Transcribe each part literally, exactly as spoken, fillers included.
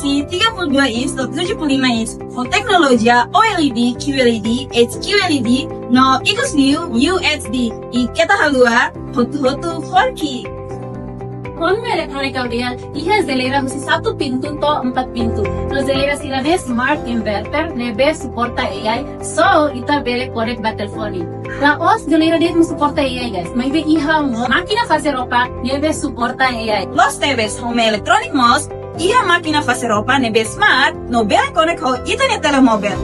Galaxy tiga puluh dua inch no tujuh puluh lima inch, ho teknolojia OLED, QLED, HQLED, no ikus liu UHD, i keta haluha, hotu-hotu forky. Home eletrónika ha'u dehan iha jeleira husi satu pintu to'o empat pintu. No jeleira sira-ne'e smart inverter ne'ebé suporta A I, so ita bele konek ba telefone. La'ós jeleira de'it mak suporta A I, guys. Maibé iha mós mákina fase roupa ne'ebé suporta A I. Loos tebes, home eletrónika mós iha mákina fase roupa ne'ebé smart no bele konek ho ita-nia telemóvel.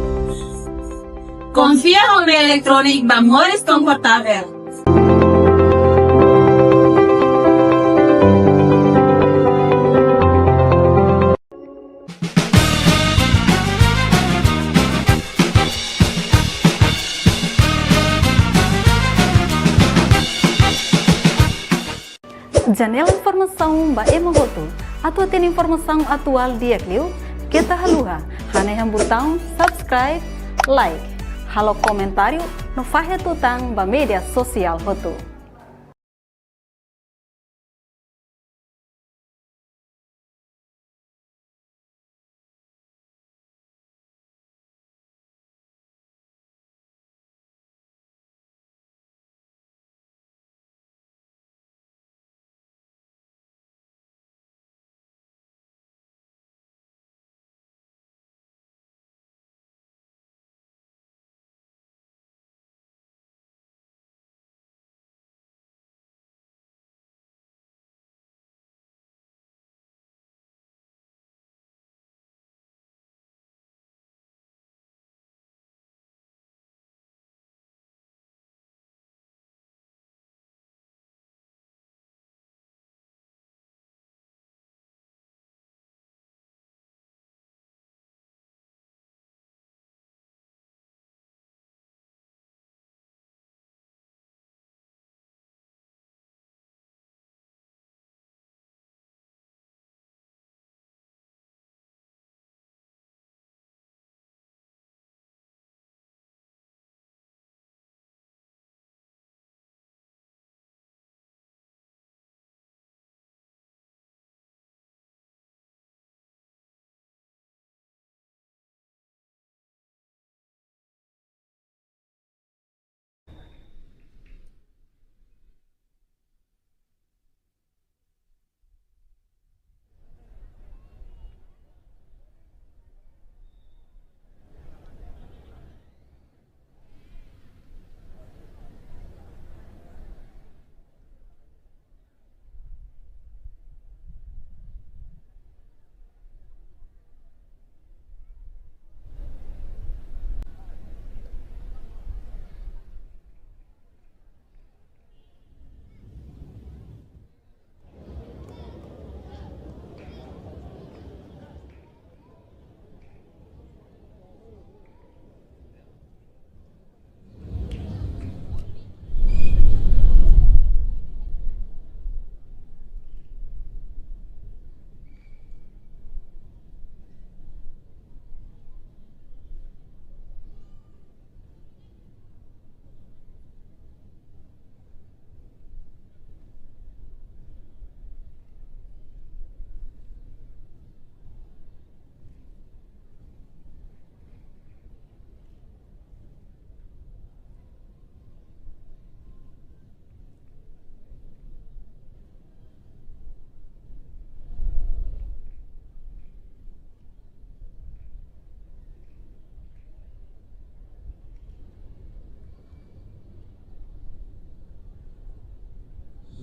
Konfia home eletrónika ba moris konfortavel. Janela informasaun ba ema hotu. Atu hatene informasaun atuál di'ak liu, keta haluha hanehan butaun subscribe, like, halo komentáriu no fahe tutan ba média sosiál hotu.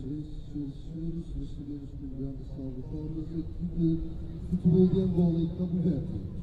Senhoras e senhores, gostaríamos de uma grande salva de palmas aqui de futebol de Angola e Cabo Verde.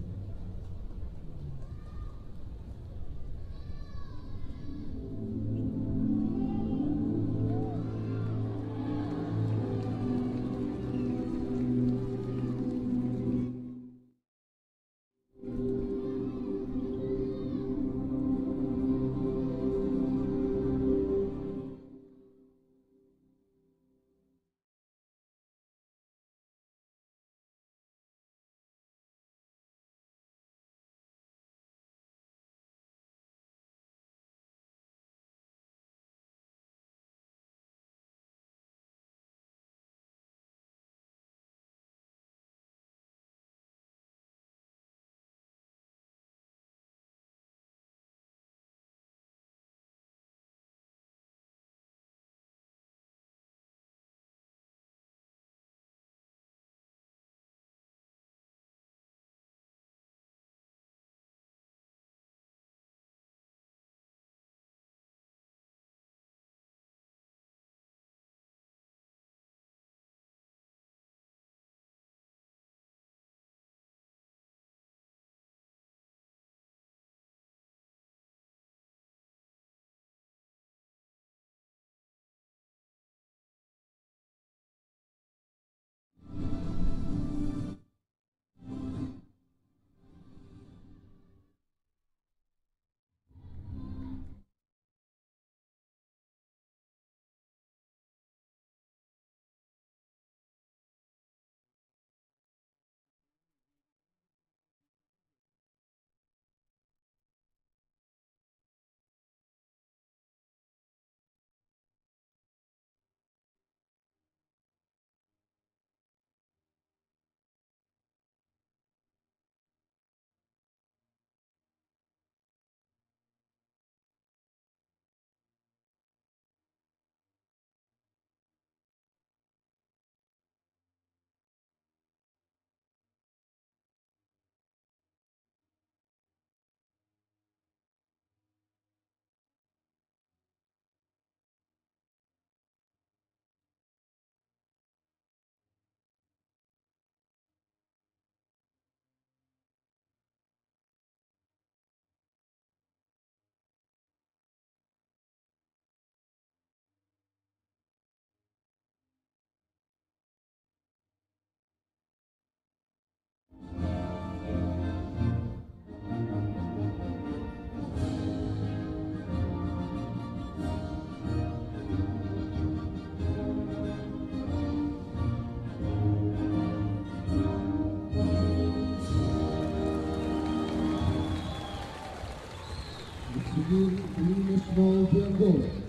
Meninas Maupiangol.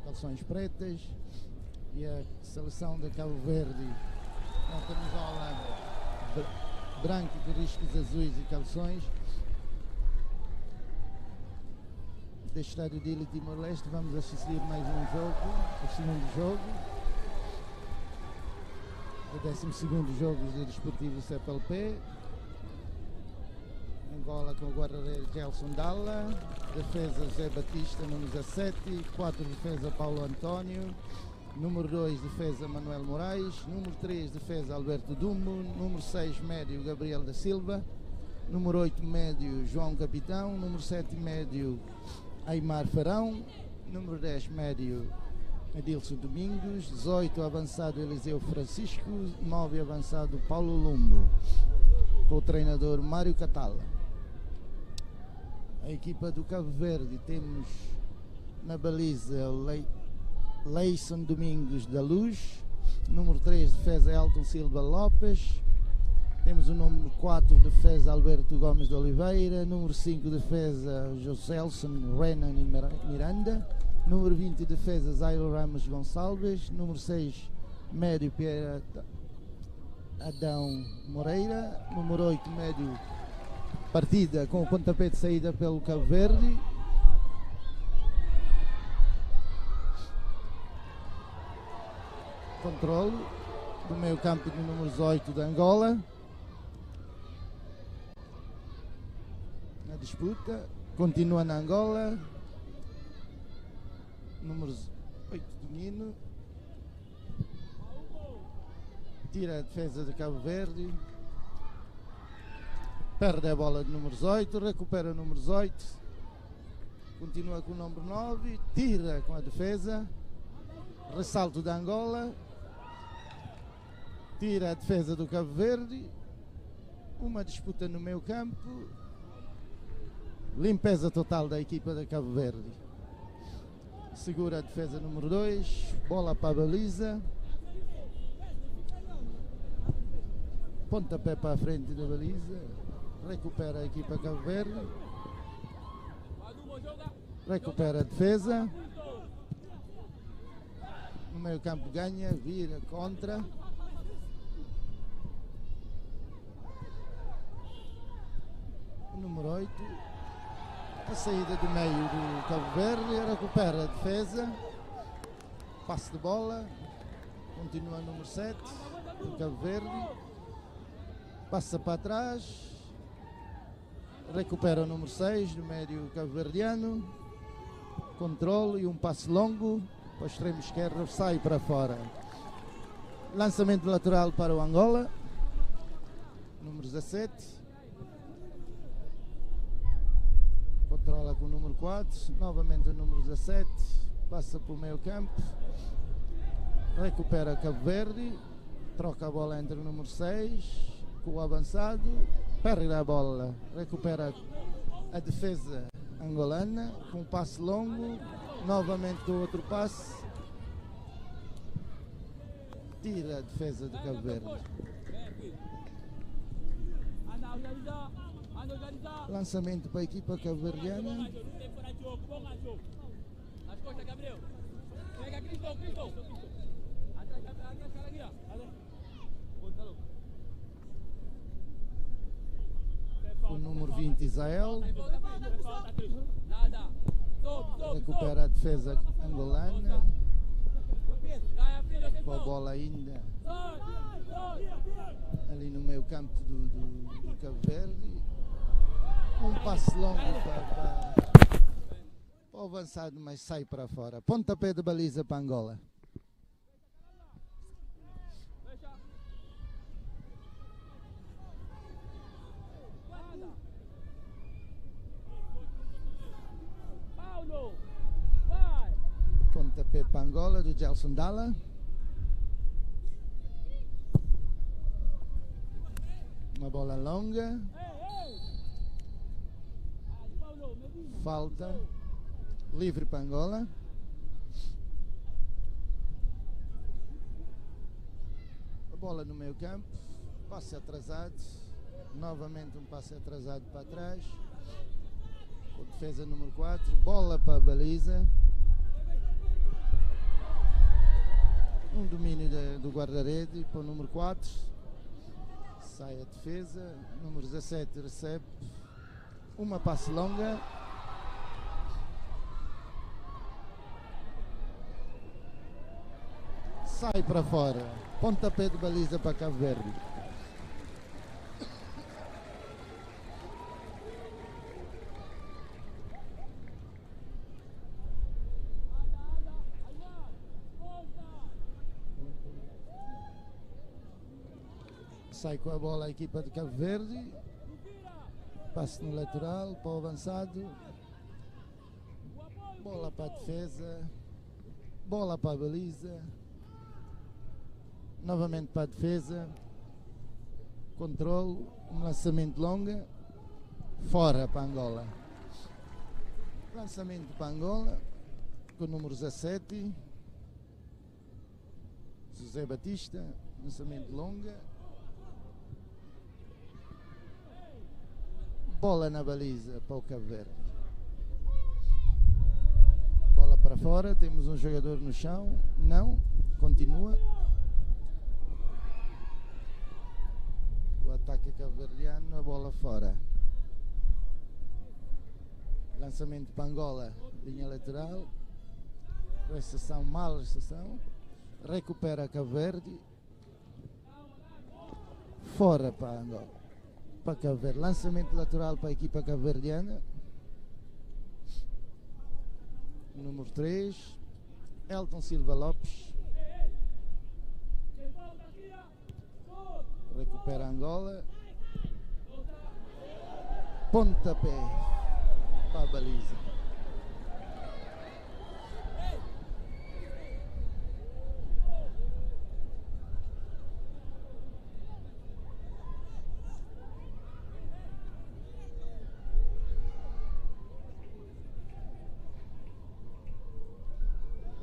Calções pretas e a seleção de Cabo Verde com a camisola br-, branco de riscos azuis e calções. Do estádio de Dili, Timor-Leste, vamos assistir mais um jogo, o segundo jogo, o décimo segundo jogo do Desportivo C P L P. Angola com o guarda-redes Gelson Dalla, defesa Zé Batista, número dezassete, quatro defesa Paulo António, número dois defesa Manuel Moraes, número três defesa Alberto Dumbo, número seis médio Gabriel da Silva, número oito médio João Capitão, número sete médio Aimar Ferão, número dez médio Adilson Domingos, dezoito avançado Eliseu Francisco, nove avançado Paulo Lumbo, com o treinador Mário Catala. A equipa do Cabo Verde, temos na baliza Lei-, Leison Domingos da Luz, número três defesa Elton Silva Lopes, Temos o número quatro, defesa, Alberto Gomes de Oliveira. Número cinco, defesa, Joselson Renan e Mira-, Miranda. Número vinte, defesa, Zairo Ramos Gonçalves. Número seis, médio, Pierre Adão Moreira. Número oito, médio, partida com o pontapé de saída pelo Cabo Verde. Controle do meio campo do número dezoito de Angola. Na disputa, continua na Angola. Número oito, Domino. Tira a defesa de Cabo Verde. Perde a bola de número dezoito, recupera o número dezoito. Continua com o número nove, tira com a defesa. Ressalto da Angola. Tira a defesa do Cabo Verde. Uma disputa no meio campo. Limpeza total da equipa de Cabo Verde. Segura a defesa número dois. Bola para a baliza. Pontapé para a frente da baliza. Recupera a equipa Cabo Verde. Recupera a defesa. No meio campo ganha, vira, contra. O número oito. A saída do meio do Cabo Verde, recupera a defesa. Passe de bola. Continua o número sete do Cabo Verde. Passa para trás. Recupera o número seis do médio cabo-verdiano. Controle e um passe longo para o extremo esquerdo, sai para fora. Lançamento lateral para o Angola. Número dezassete. Controla com o número quatro. Novamente o número dezassete. Passa para o meio campo. Recupera Cabo Verde. Troca a bola entre o número seis com o avançado. Perde a bola. Recupera a defesa angolana com um passe longo. Novamente com outro passe. Tira a defesa de Cabo Verde. Lançamento para a equipa cabo-verdiana. O número vinte, Isael. Recupera a defesa angolana. Com a bola ainda ali no meio campo do, do, do Cabo Verde. Um passe longo para, para, para o avançado, mas sai para fora. Pontapé de baliza para Angola. Pontapé para Angola, do Gelson Dala. Uma bola longa. Falta. Livre para Angola. A bola no meio campo. Passe atrasado. Novamente um passe atrasado para trás. Com defesa número quatro. Bola para a baliza. Um domínio da, do guarda-rede para o número quatro. Sai a defesa. Número dezassete recebe. Uma passe longa. Sai para fora. Pontapé de baliza para Cabo Verde. Sai com a bola a equipa de Cabo Verde. Passe no lateral, para o avançado. Bola para a defesa. Bola para a baliza. Novamente para a defesa. Controle. Um lançamento longo. Fora para Angola. Lançamento para Angola. Com o número dezassete. José Batista, lançamento longa. Bola na baliza para o Cabo Verde. Bola para fora, temos um jogador no chão. Não, continua. O ataque cabo-verdiano, a bola fora. Lançamento para Angola, linha lateral. Recepção, mal recepção. Recupera Cabo Verde. Fora para Angola. Para Cabo Verde. Lançamento lateral para a equipa cabo-verdiana. Número três, Elton Silva Lopes. Recupera Angola. Pontapé para a baliza.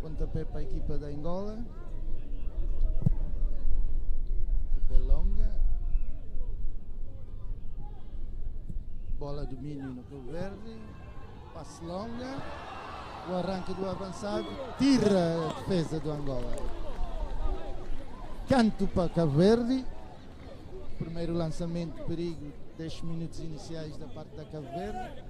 Pontapé para a equipa da Angola. Equipa longa. Bola domínio no Cabo Verde. Passe longa. O arranque do avançado. Tira a defesa do Angola. Canto para Cabo Verde. Primeiro lançamento, perigo, dez minutos iniciais da parte da Cabo Verde.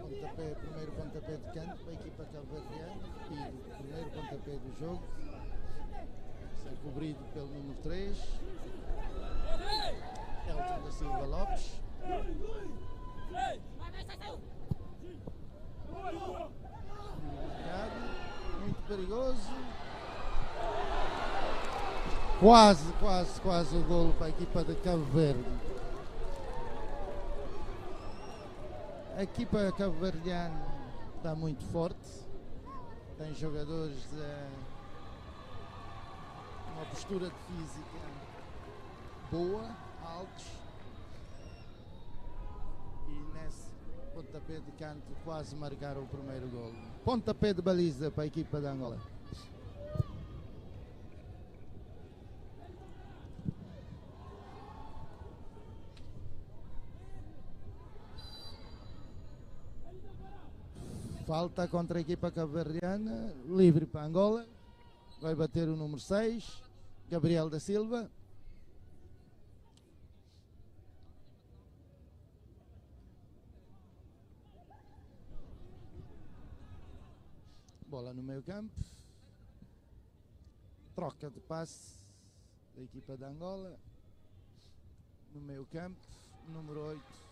Pontapé, primeiro pontapé de canto para a equipa cabo-verdiana e primeiro pontapé do jogo. Sai cobrido pelo número três, Elton da Silva Lopes. Muito perigoso. Quase, quase, quase o golo para a equipa de Cabo Verde. A equipa cabo-verdiana está muito forte. Tem jogadores, eh, uma postura de física boa, altos. E nesse pontapé de canto quase marcaram o primeiro golo. Pontapé de baliza para a equipa de Angola. Falta contra a equipa cabo-verdiana, livre para Angola. Vai bater o número seis, Gabriel da Silva. Bola no meio campo. Troca de passe da equipa de Angola. No meio campo, número oito.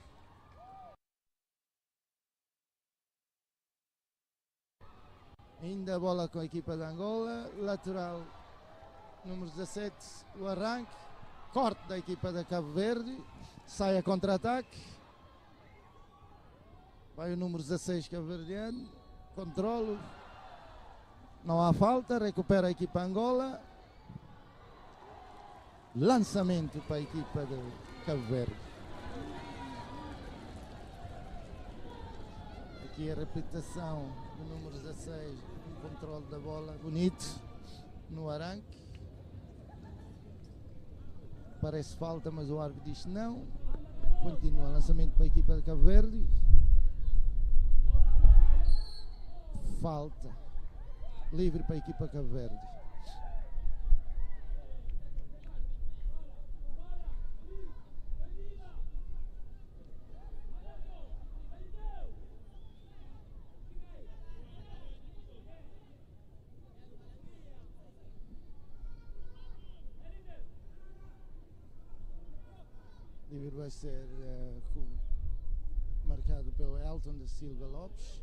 Ainda a bola com a equipa de Angola. Lateral, número dezassete, o arranque. Corte da equipa de Cabo Verde. Sai a contra-ataque. Vai o número dezasseis cabo-verdiano. Controlo. Não há falta. Recupera a equipa Angola. Lançamento para a equipa de Cabo Verde. Aqui a repetição do número dezasseis, um controle da bola bonito no arranque. Parece falta, mas o árbitro diz não. Continua lançamento para a equipa de Cabo Verde. Falta. Livre para a equipa Cabo Verde. Livre vai ser, eh, co-, marcado pelo Elton da Silva Lopes.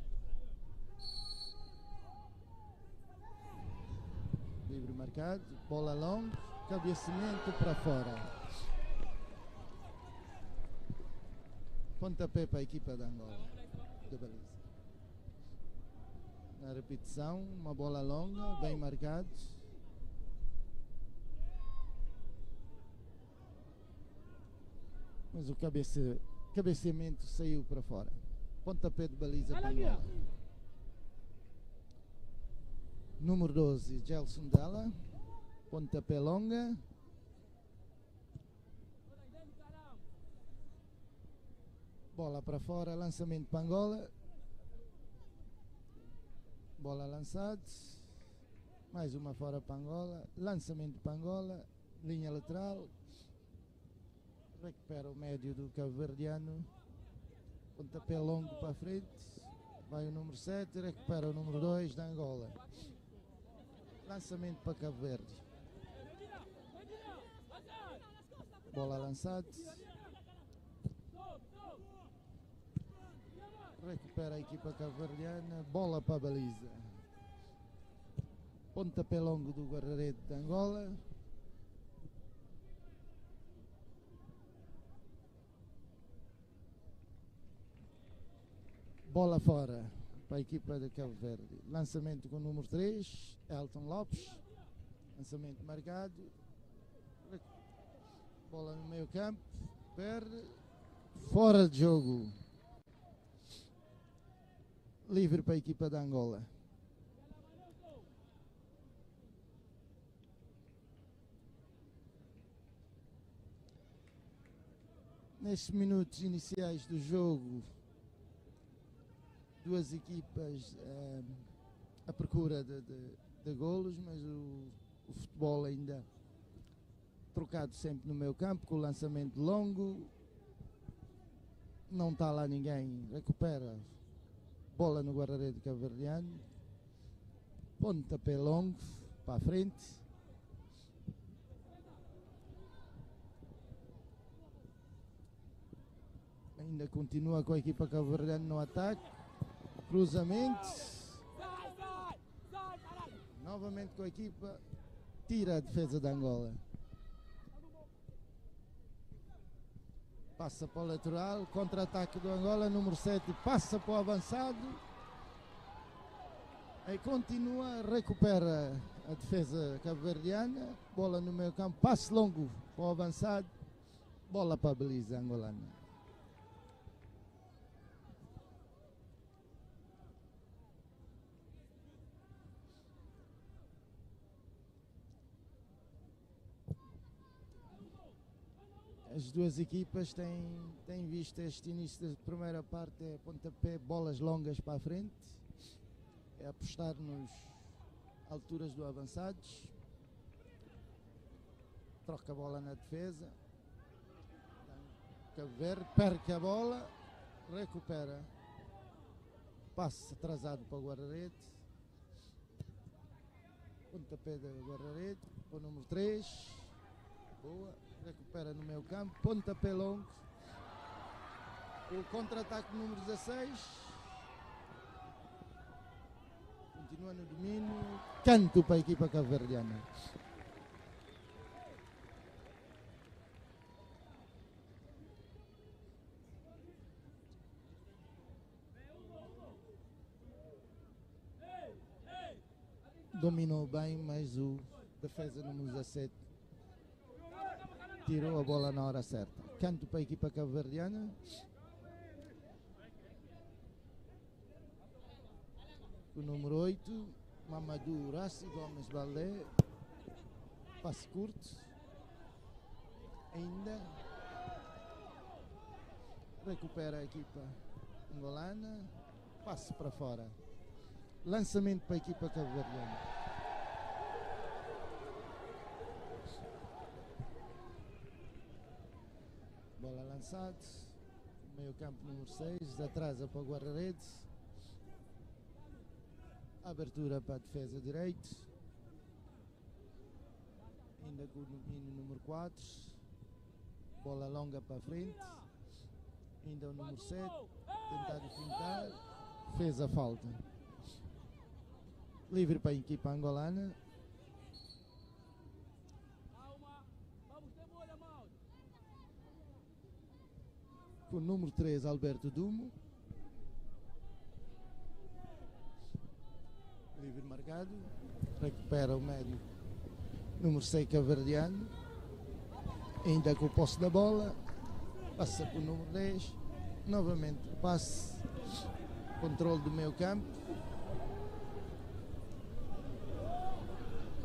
Livre marcado, bola longa, cabeceamento para fora. Pontapé para a equipa de Angola. De baliza. Na repetição, uma bola longa, bem marcado. Mas o cabece-, cabeceamento saiu para fora. Pontapé de baliza para Angola. Número doze, Gelson Dalla. Pontapé longa. Bola para fora, lançamento para Angola. Bola lançada. Mais uma fora para Angola. Lançamento para Angola. Linha lateral. Recupera o médio do cabo-verdiano. Pontapé longo para frente. Vai o número sete, recupera o número dois da Angola. Lançamento para Cabo Verde. Bola lançada. Recupera a equipa cabo-verdiana. Bola para a baliza. Pontapé longo do guarda-rede de Angola. Bola fora para a equipa de Cabo Verde. Lançamento com o número três, Elton Lopes. Lançamento marcado. Bola no meio campo. Perde. Fora de jogo. Livre para a equipa da Angola. Nestes minutos iniciais do jogo, duas equipas, eh, à procura de, de, de golos, mas o, o futebol ainda trocado sempre no meio campo, com o lançamento longo. Não está lá ninguém, recupera. Bola no guarda-rede cabo-verdiano. Pontapé longo para a frente. Ainda continua com a equipa cabo-verdiana no ataque. Cruzamento. Novamente com a equipa. Tira a defesa da Angola. Passa para o lateral. Contra-ataque do Angola. Número sete passa para o avançado. E continua, recupera a defesa cabo-verdiana. Bola no meio campo. Passe longo para o avançado. Bola para a baliza angolana. As duas equipas têm, têm visto este início da primeira parte, é pontapé, bolas longas para a frente, é apostar nas alturas do avançados. Troca a bola na defesa. Cabo Verde, perde a bola, recupera. Passe atrasado para o guarda-rede. Pontapé do guarda-rede, para o número três. Boa. Recupera no meio campo. Pontapé longo. O contra-ataque número dezasseis. Continua no domínio. Canto para a equipa cabo-verdiana. Dominou bem, mas o defesa número dezassete tirou a bola na hora certa. Canto para a equipa cabo-verdiana. O número oito, Mamadou Rassi Gomes Baldé. Passe curto. Ainda. Recupera a equipa angolana. Passe para fora. Lançamento para a equipa cabo-verdiana. Bola lançada. Meio campo número seis. Atrasa para o guarda-redes. Abertura para a defesa direito. Ainda com o domínio número quatro. Bola longa para frente. Ainda o número sete. Tentado fintar. Fez a falta. Livre para a equipa angolana. Com o número três, Alberto Dumo. Livre marcado. Recupera o médio. Número seis, cabo-verdiano. Ainda com a posse da bola. Passa para o número dez. Novamente, passe. Controle do meio campo.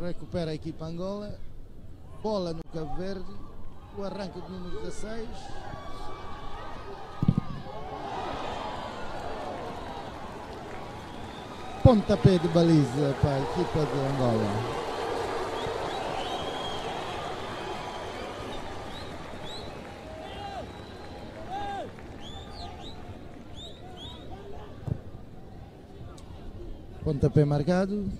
Recupera a equipa Angola. Bola no Cabo Verde. O arranque do número dezasseis. Pontapé de baliza para a equipa de Angola. Pontapé marcado.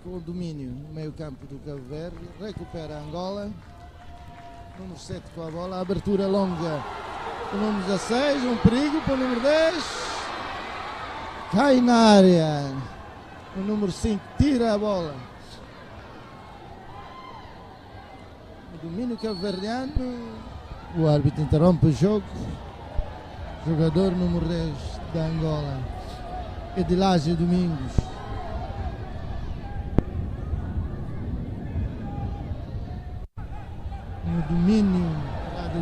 Com o domínio no meio-campo do Cabo Verde. Recupera Angola. Número sete com a bola. Abertura longa. O número dezasseis. Um perigo para o número dez. Cai na área. O número cinco tira a bola. Domínio cabo-verdiano. O árbitro interrompe o jogo. Jogador número dez da Angola, Edilásio Domingos. No domínio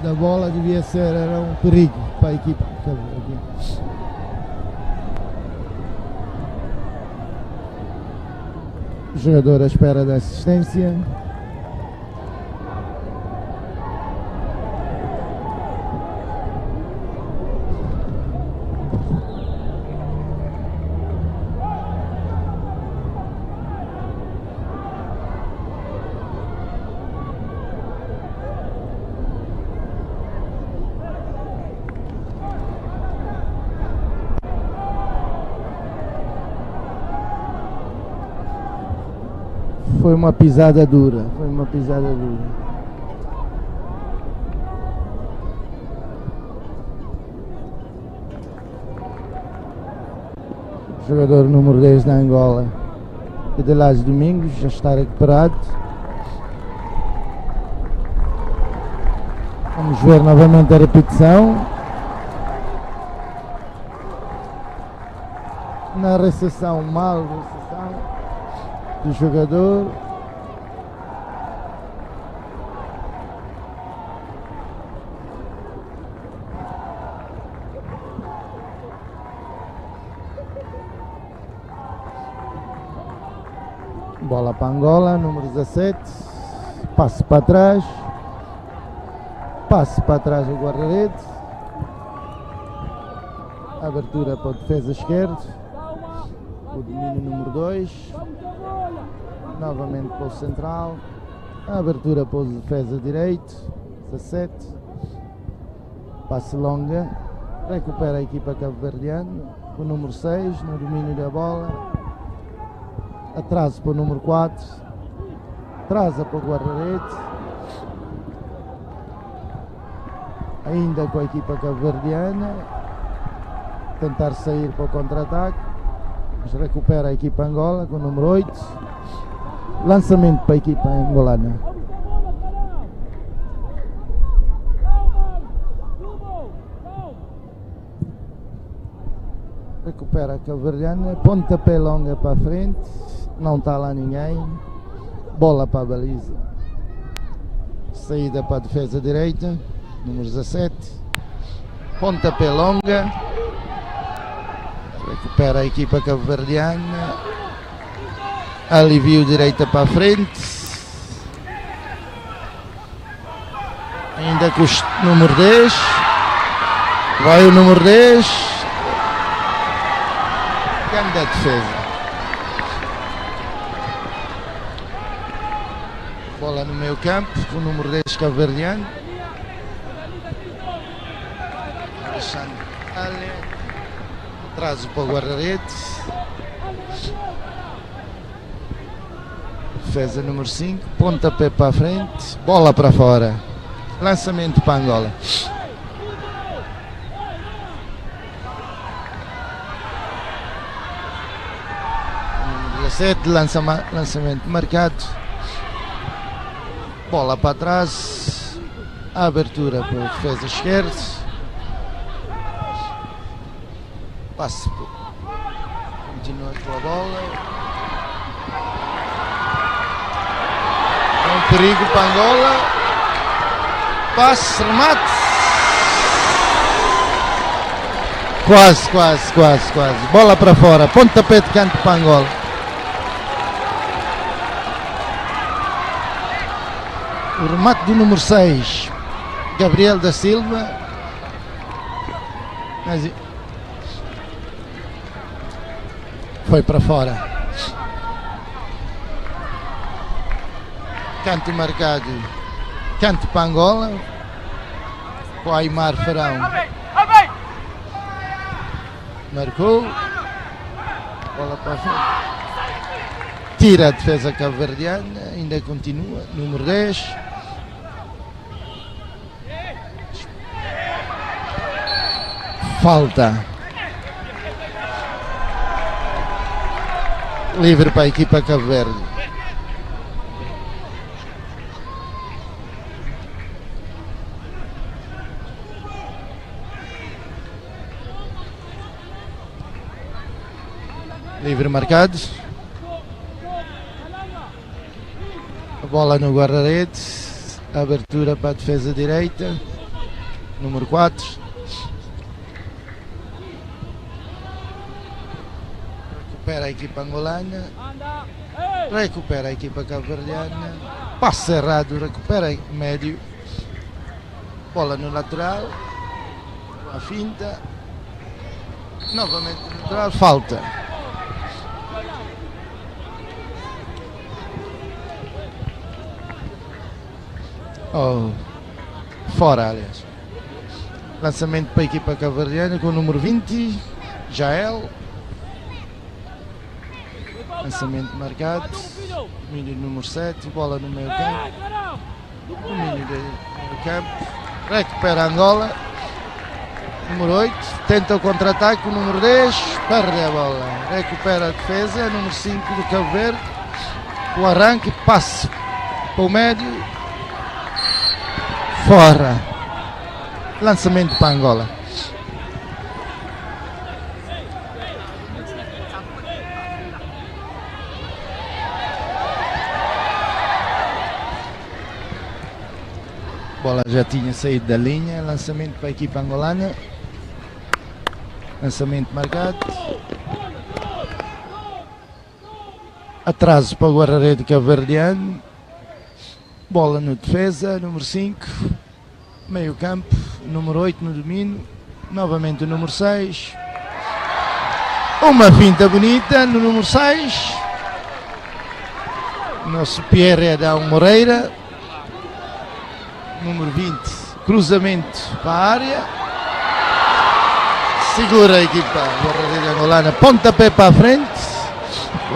da bola devia ser, era um perigo para a equipa. O jogador à espera da assistência. Foi uma pisada dura, foi uma pisada dura. Jogador número dez da Angola, Edilásio Domingos, já está recuperado. Vamos ver novamente a repetição. Na recepção, mal recepção do jogador. Bola para Angola, número dezassete. Passe para trás. Passe para trás do guarda-redes. Abertura para o defesa esquerdo. O domínio número dois. Novamente para o central. A abertura para o defesa direito. Dezassete. Passe longa. Recupera a equipa cabo-verdiana. O número seis no domínio da bola. Atraso para o número quatro. Atrasa para o guarda-redes. Ainda com a equipa cabo-verdiana. Tentar sair para o contra-ataque. Mas recupera a equipa Angola com o número oito. Lançamento para a equipa angolana. Recupera a cabo-verdiana, pontapé longa para frente, não está lá ninguém. Bola para a baliza. Saída para a defesa direita, número dezassete. Pontapé longa. Recupera a equipa cabo-verdiana. Alivio direita para frente. Ainda com o número dez. Vai o número dez. Grande defesa. Bola no meio campo, com o número dez cabo-verdiano. Alexandre Ale. Atraso para o guarda-redes. Defesa número cinco, pontapé para frente, bola para fora. Lançamento para Angola. Número dezassete, lança-, lançamento marcado. Bola para trás. Abertura para o defesa esquerdo. Passe. Continua com a bola. Não Perigo para Angola. Passe, remate. Quase, quase, quase, quase. Bola para fora. Pontapé de canto para Angola. O remate do número seis, Gabriel da Silva. Mas foi para fora. Canto marcado. Canto para Angola. Com Aimar Ferão. Marcou. Bola para fora. Tira a defesa cabo-verdiana. Ainda continua. Número dez. Falta. Livre para a equipa Cabo Verde. Livre marcado. A bola no guarda-redes. Abertura para a defesa direita. Número quatro. Recupera a equipa angolana. Recupera a equipa cabo-verdiana. Passe errado. Recupera médio. Bola no lateral. A finta. Novamente no lateral. Falta. Oh. Fora, aliás. Lançamento para a equipa cabo-verdiana com o número vinte, Jael. Lançamento marcado. Domínio número sete, bola no meio campo. Domínio do meio campo. Recupera Angola. Número oito, tenta o contra-ataque, o número dez, perde a bola. Recupera a defesa, número cinco do Cabo Verde. O arranque, passe para o médio. Fora. Lançamento para Angola. Bola já tinha saído da linha. Lançamento para a equipa angolana. Lançamento marcado. Atraso para o guarda-redes cabo-verdiano. Bola no defesa, número cinco. Meio campo, número oito no domínio. Novamente o número seis. Uma finta bonita no número seis. Nosso Pierre Adão Moreira. Número vinte. Cruzamento para a área. Segura a equipa guarda-redes angolana. Pontapé para a frente.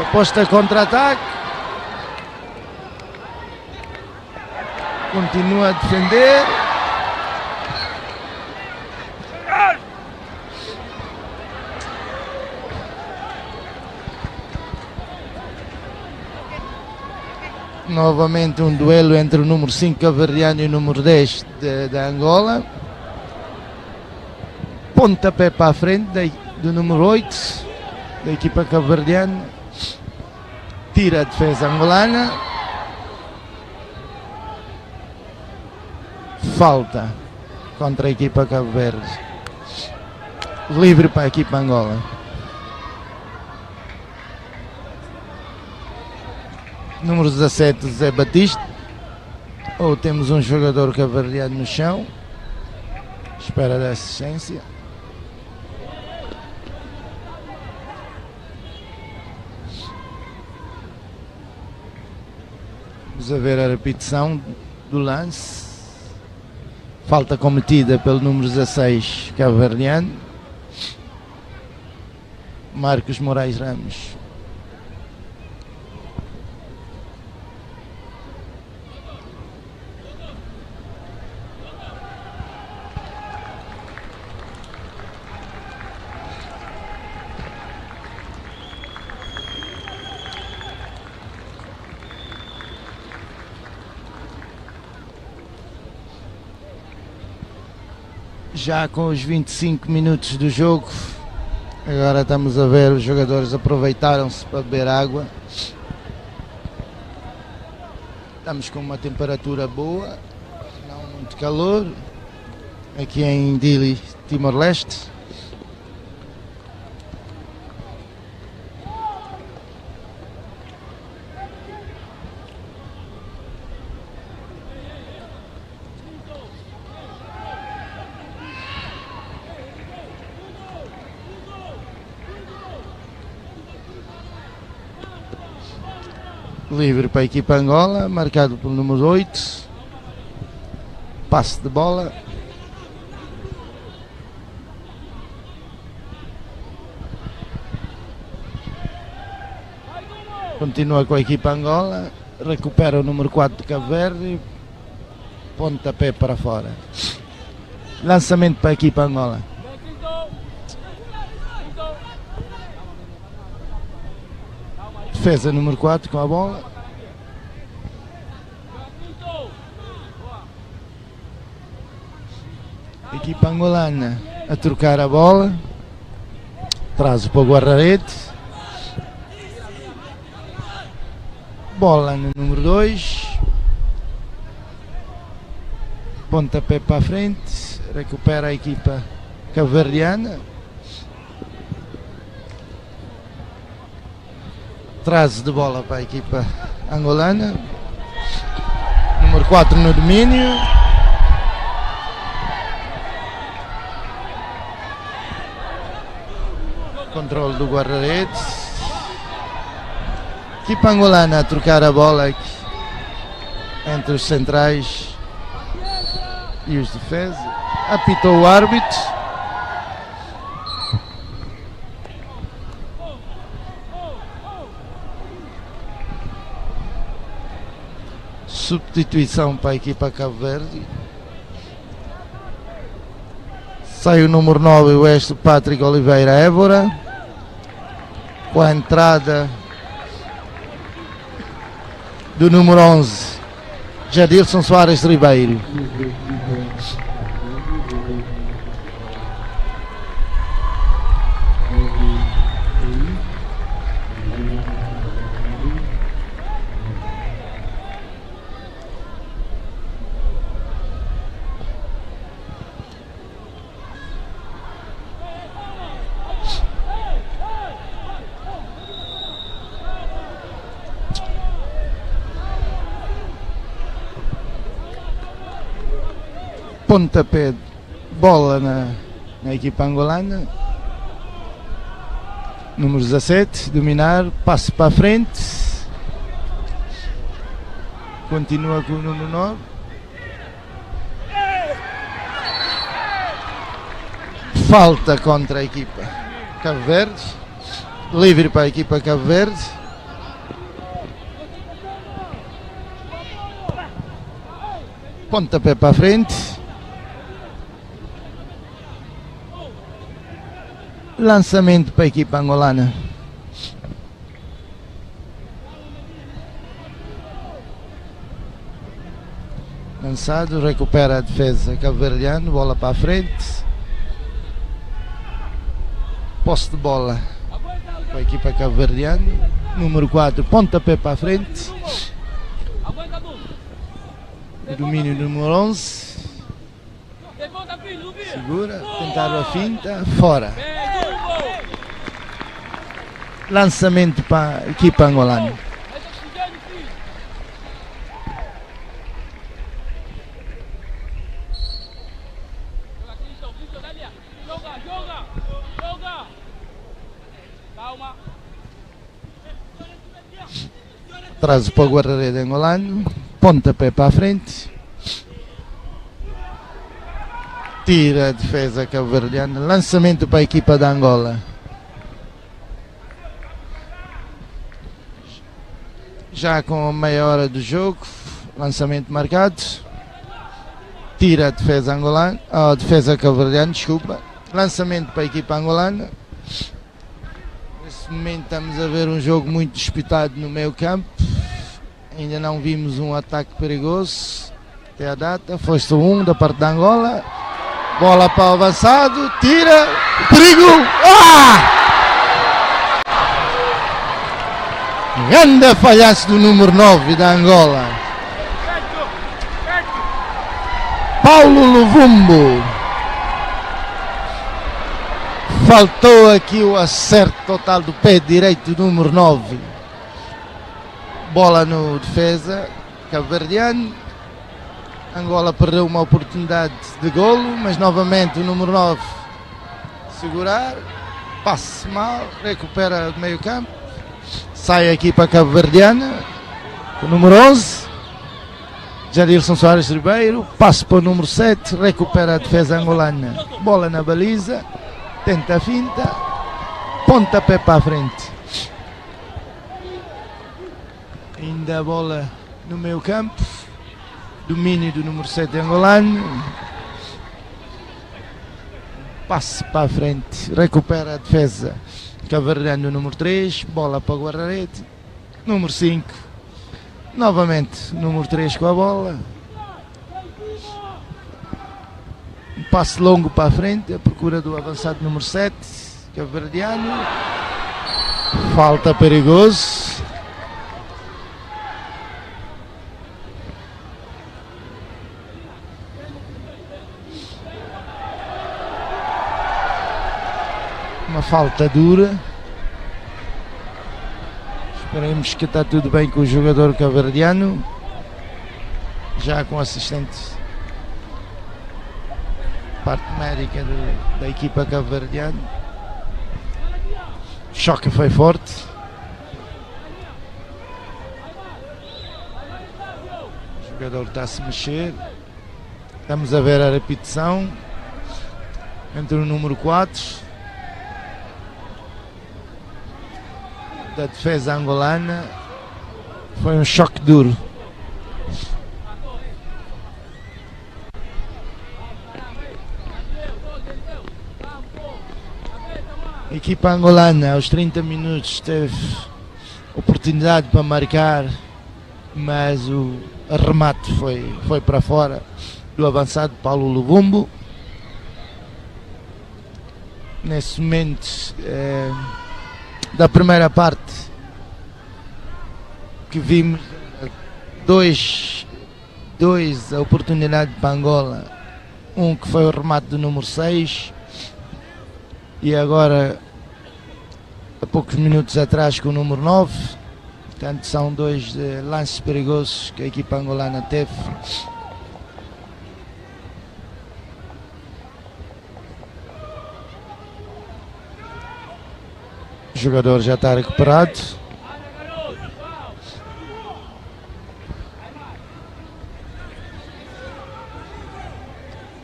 Aposta contra-ataque. Continua a defender. Novamente um duelo entre o número cinco cabo-verdiano e o número dez de, de Angola. Pontapé para a frente da, do número oito da equipa cabo-verdiana. Tira a defesa angolana. Falta contra a equipa Cabo Verde. Livre para a equipa Angola. Número dezassete, Zé Batista. Ou temos um jogador cabo-verdiano no chão. Espera da assistência. Vamos a ver a repetição do lance. Falta cometida pelo número dezasseis cabo-verdiano, Marcos Moraes Ramos. Já com os vinte e cinco minutos do jogo, agora estamos a ver, os jogadores aproveitaram-se para beber água. Estamos com uma temperatura boa, não muito calor, aqui em Dili, Timor-Leste. Livre para a equipa Angola, marcado pelo número oito. Passe de bola. Continua com a equipa Angola. Recupera o número quatro de Cabo Verde. Pontapé para fora. Lançamento para a equipa Angola. Defesa número quatro com a bola. Equipa angolana a trocar a bola. Traz para o guarda-redes. Bola no número dois. Pontapé para frente. Recupera a equipa cabo-verdiana. Traz de bola para a equipa angolana. Número quatro no domínio. Controle do guarda-redes. Equipa angolana a trocar a bola aqui entre os centrais e os defesas. Apitou o árbitro. Substituição para a equipa Cabo Verde. Sai o número nove, o West Patrick Oliveira Évora. Com a entrada do número onze, Jadilson Soares Ribeiro. Pontapé, bola na, na equipa angolana. Número dezassete, dominar, passe para frente. Continua com o número nove. Falta contra a equipa Cabo Verde. Livre para a equipa Cabo Verde. Pontapé para frente. Lançamento para a equipa angolana. Lançado, recupera a defesa cabo-verdiana, bola para a frente. Posse de bola para a equipa cabo-verdiana. Número quatro, pontapé para a frente. O domínio do número onze. Segura, tentaram a finta, fora. Lançamento para a equipa angolana. Traz para o guarda-redes angolano. Pontapé para a frente. Tira a defesa cabo-verdiana. Lançamento para a equipa da Angola. Já com a meia hora do jogo, lançamento marcado. Tira a defesa angolana, a defesa cabo-verdiana, desculpa. Lançamento para a equipa angolana. Neste momento estamos a ver um jogo muito disputado no meio campo. Ainda não vimos um ataque perigoso até à data. Foi só um da parte da Angola. Bola para o avançado. Tira. Perigo. Ah! Grande falhanço do número nove da Angola. Paulo Luvumbo. Faltou aqui o acerto total do pé direito, número nove. Bola no defesa cabo-verdiano. Angola perdeu uma oportunidade de golo, mas novamente o número nove segurar. Passe mal, recupera o meio campo. Sai a equipa cabo-verdiana com o número onze. Jadilson Soares Ribeiro, passe para o número sete, recupera a defesa angolana. Bola na baliza, tenta a finta, pontapé para a frente. Ainda a bola no meio campo, domínio do número sete angolano. Passe para a frente, recupera a defesa cabo-verdiano, número três, bola para o guarda-rede. Número cinco. Novamente, número três com a bola. Um passe longo para a frente, à procura do avançado número sete, cabo-verdiano. Falta, perigoso. Uma falta dura. Esperemos que está tudo bem com o jogador cabo-verdiano. Já com o assistente, parte médica do, da equipa cabo-verdiana. O choque foi forte. O jogador está a se mexer. Estamos a ver a repetição entre o número quatro da defesa angolana. Foi um choque duro. A equipa angolana, aos trinta minutos, teve oportunidade para marcar, mas o remate foi, foi para fora do avançado Paulo Luvumbo. Nesse momento, eh, da primeira parte, que vimos, eh, dois, dois, a oportunidade para Angola. Um que foi o remate do número seis, e agora, há poucos minutos atrás, com o número nove. Portanto, são dois, eh, lances perigosos que a equipa angolana teve. O jogador já está recuperado.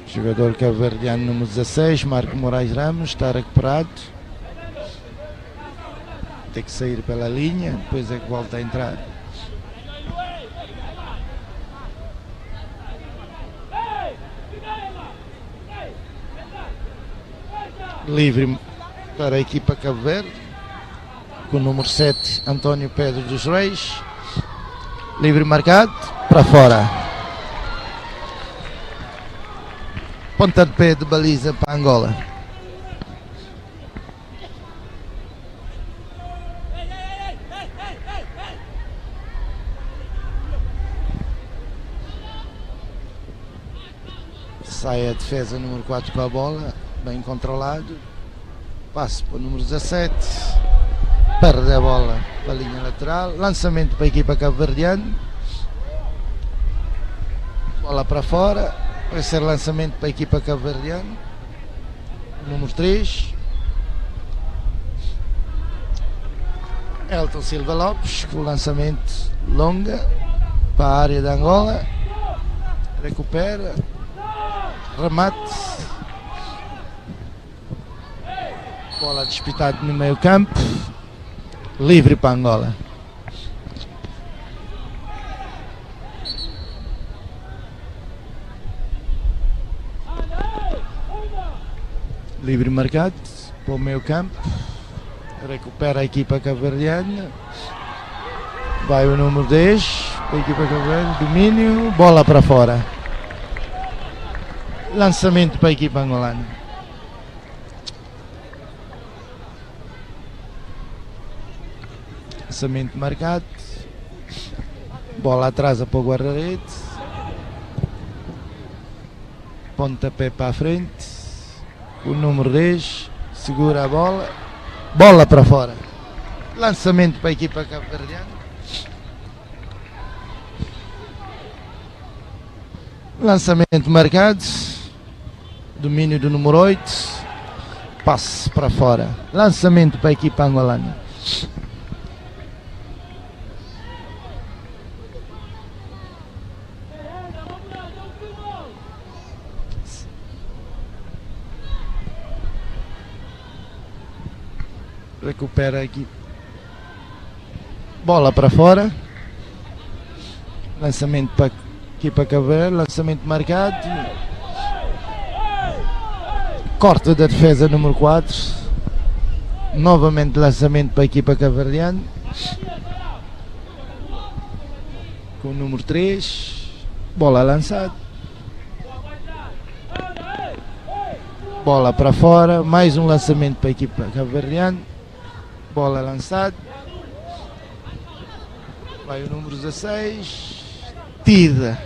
Jogador cabo-verdiano número dezasseis, Marco Moraes Ramos, está recuperado. Tem que sair pela linha, depois é que volta a entrar. Livre para a equipa Cabo Verde, com o número sete, António Pedro dos Reis. Livre marcado, para fora. Ponta de pé de baliza para Angola. Sai a defesa número quatro com a bola, bem controlado. Passe para o número dezassete. Perde a bola para a linha lateral. Lançamento para a equipa cabo-verdiana. Bola para fora. Vai ser lançamento para a equipa cabo-verdiana. Número três. Elton Silva Lopes, com o lançamento longa para a área da Angola. Recupera. Remate. Bola despistada no meio campo. Livre para Angola. Livre marcado para o meio campo. Recupera a equipa cabo-verdiana. Vai o número dez. Para a equipa cabo-verdiana. Domínio. Bola para fora. Lançamento para a equipa angolana. Lançamento marcado. Bola atrás para o guarda-redes. Pontapé para frente. O número dez segura a bola. Bola para fora. Lançamento para a equipa cabo-verdiana. Lançamento marcado. Domínio do número oito. Passe para fora. Lançamento para a equipa angolana. Recupera aqui. Bola para fora. Lançamento para aqui para Cabo Verde. Lançamento marcado. Corte da defesa número quatro. Novamente lançamento para a equipa cabo-verdiana. Com o número três. Bola lançada. Bola para fora. Mais um lançamento para a equipa cabo-verdiana. Bola lançada. Vai o número dezasseis. Tira.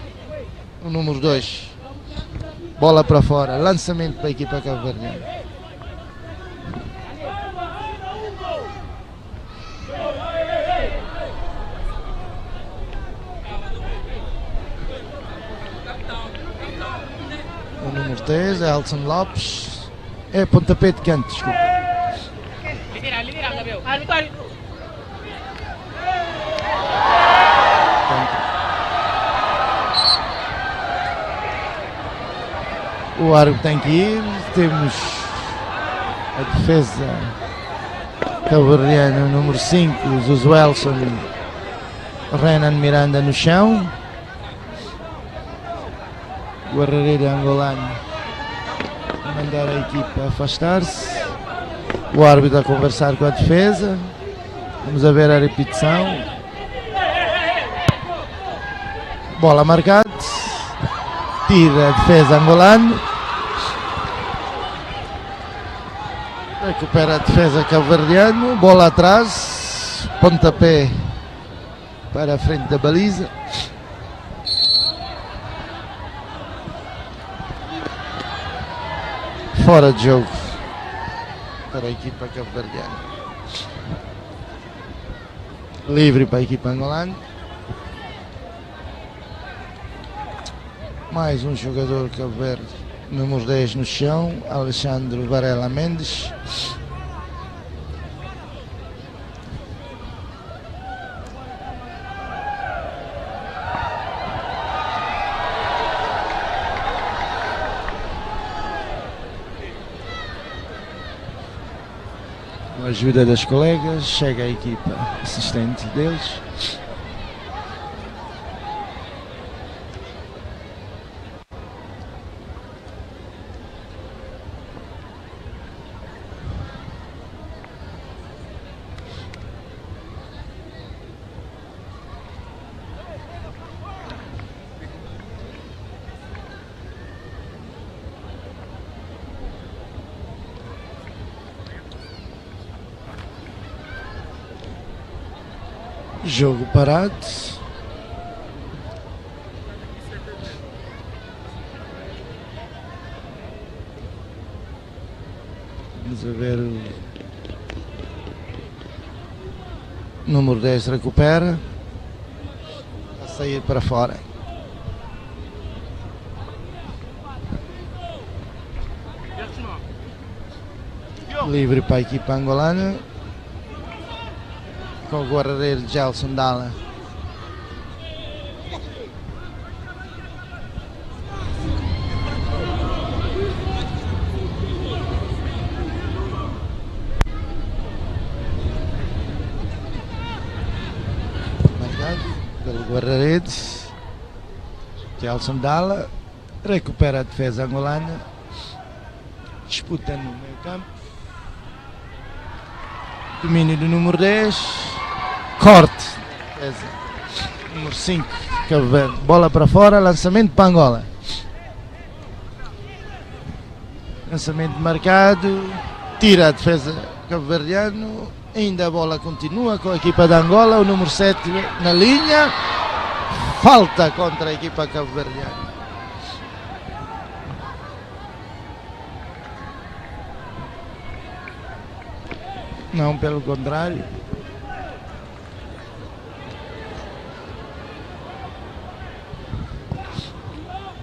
O número dois. Bola para fora. Lançamento para a equipa cabo-verdiana. O número três é Alson Lopes. É pontapé de canto, desculpa. Libera, libera, Gabriel. Árbitro, árbitro. O árbitro tem que ir. Temos a defesa cabo-verdiana, número cinco, Josuelson, Renan Miranda no chão. Guarda-redes angolano a mandar a equipa afastar-se. O árbitro a conversar com a defesa. Vamos a ver a repetição. Bola marcada. Tira a defesa angolana. Recupera a defesa cabo-verdiana. Bola atrás. Pontapé para a frente da baliza. Fora de jogo para a equipa cabo-verdiana. Livre para a equipa angolana. Mais um jogador cabo-verdiano, número dez no chão, Alexandre Varela Mendes. Com a ajuda das colegas, chega a equipa assistente deles. Jogo parado. Vamos ver o número dez recupera. A sair para fora. Livre para a equipa angolana. Com o guarda-redes Gelson Dala. Marcado pelo guarda-redes. Gelson Dala recupera a defesa angolana. Disputa no meio campo. Domínio do número dez. Corte. Defesa. Número cinco. Cabo Verde. Bola para fora. Lançamento para Angola. Lançamento marcado. Tira a defesa cabo-verdiano. Ainda a bola continua com a equipa de Angola. O número sete na linha. Falta contra a equipa cabo-verdiana. Não, pelo contrário.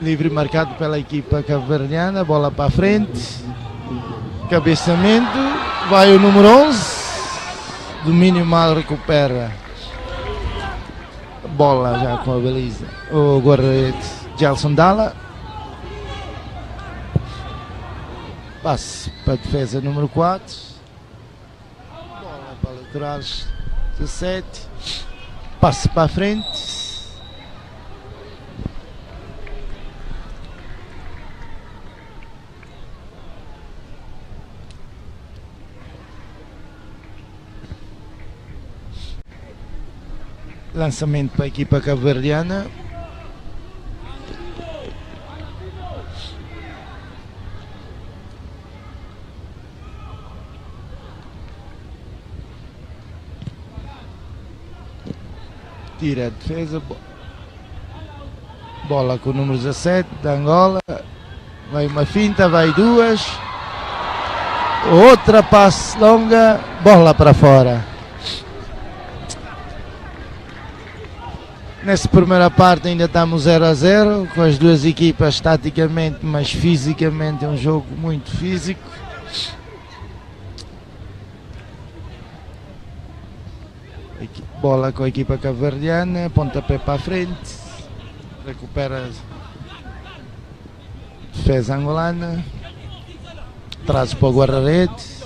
Livre marcado pela equipa cabo-verdiana, bola para frente. Cabeceamento, vai o número onze. Domínio mal, recupera. Bola já com a baliza. O guarda-redes, Gelson Dalla. Passe para a defesa número quatro. Bola para laterais, dezassete. Passe para a frente. Lançamento para a equipa cabo-verdiana. Tira a defesa. Bo-, bola com o número dezassete da Angola. Vai uma finta, vai duas. Outra passe longa, bola para fora. Nessa primeira parte ainda estamos zero a zero, com as duas equipas taticamente, mas fisicamente é um jogo muito físico. Equi-, bola com a equipa cabo-verdiana, pontapé para frente, recupera, defesa angolana, traz para o guarda-redes,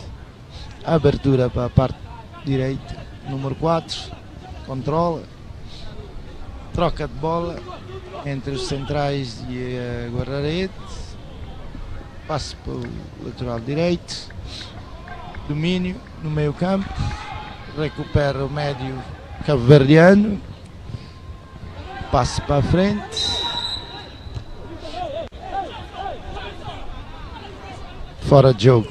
abertura para a parte direita, número quatro, controla, troca de bola entre os centrais e, eh, guarda-redes, passe para o lateral direito, domínio no meio campo, recupera o médio cabo-verdiano, passe para a frente, fora de jogo.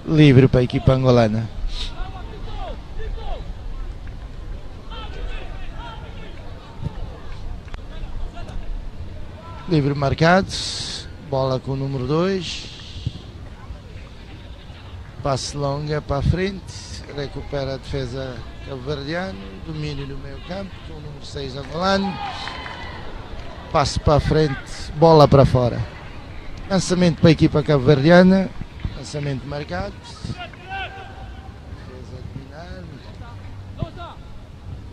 Livre para a equipa angolana. Livre marcado. Bola com o número dois. Passe longa para a frente. Recupera a defesa cabo-verdiana. Domínio do meio campo com o número seis angolano. Passe para a frente. Bola para fora. Lançamento para a equipa cabo-verdiana. Lançamento marcado. Defesa dominar.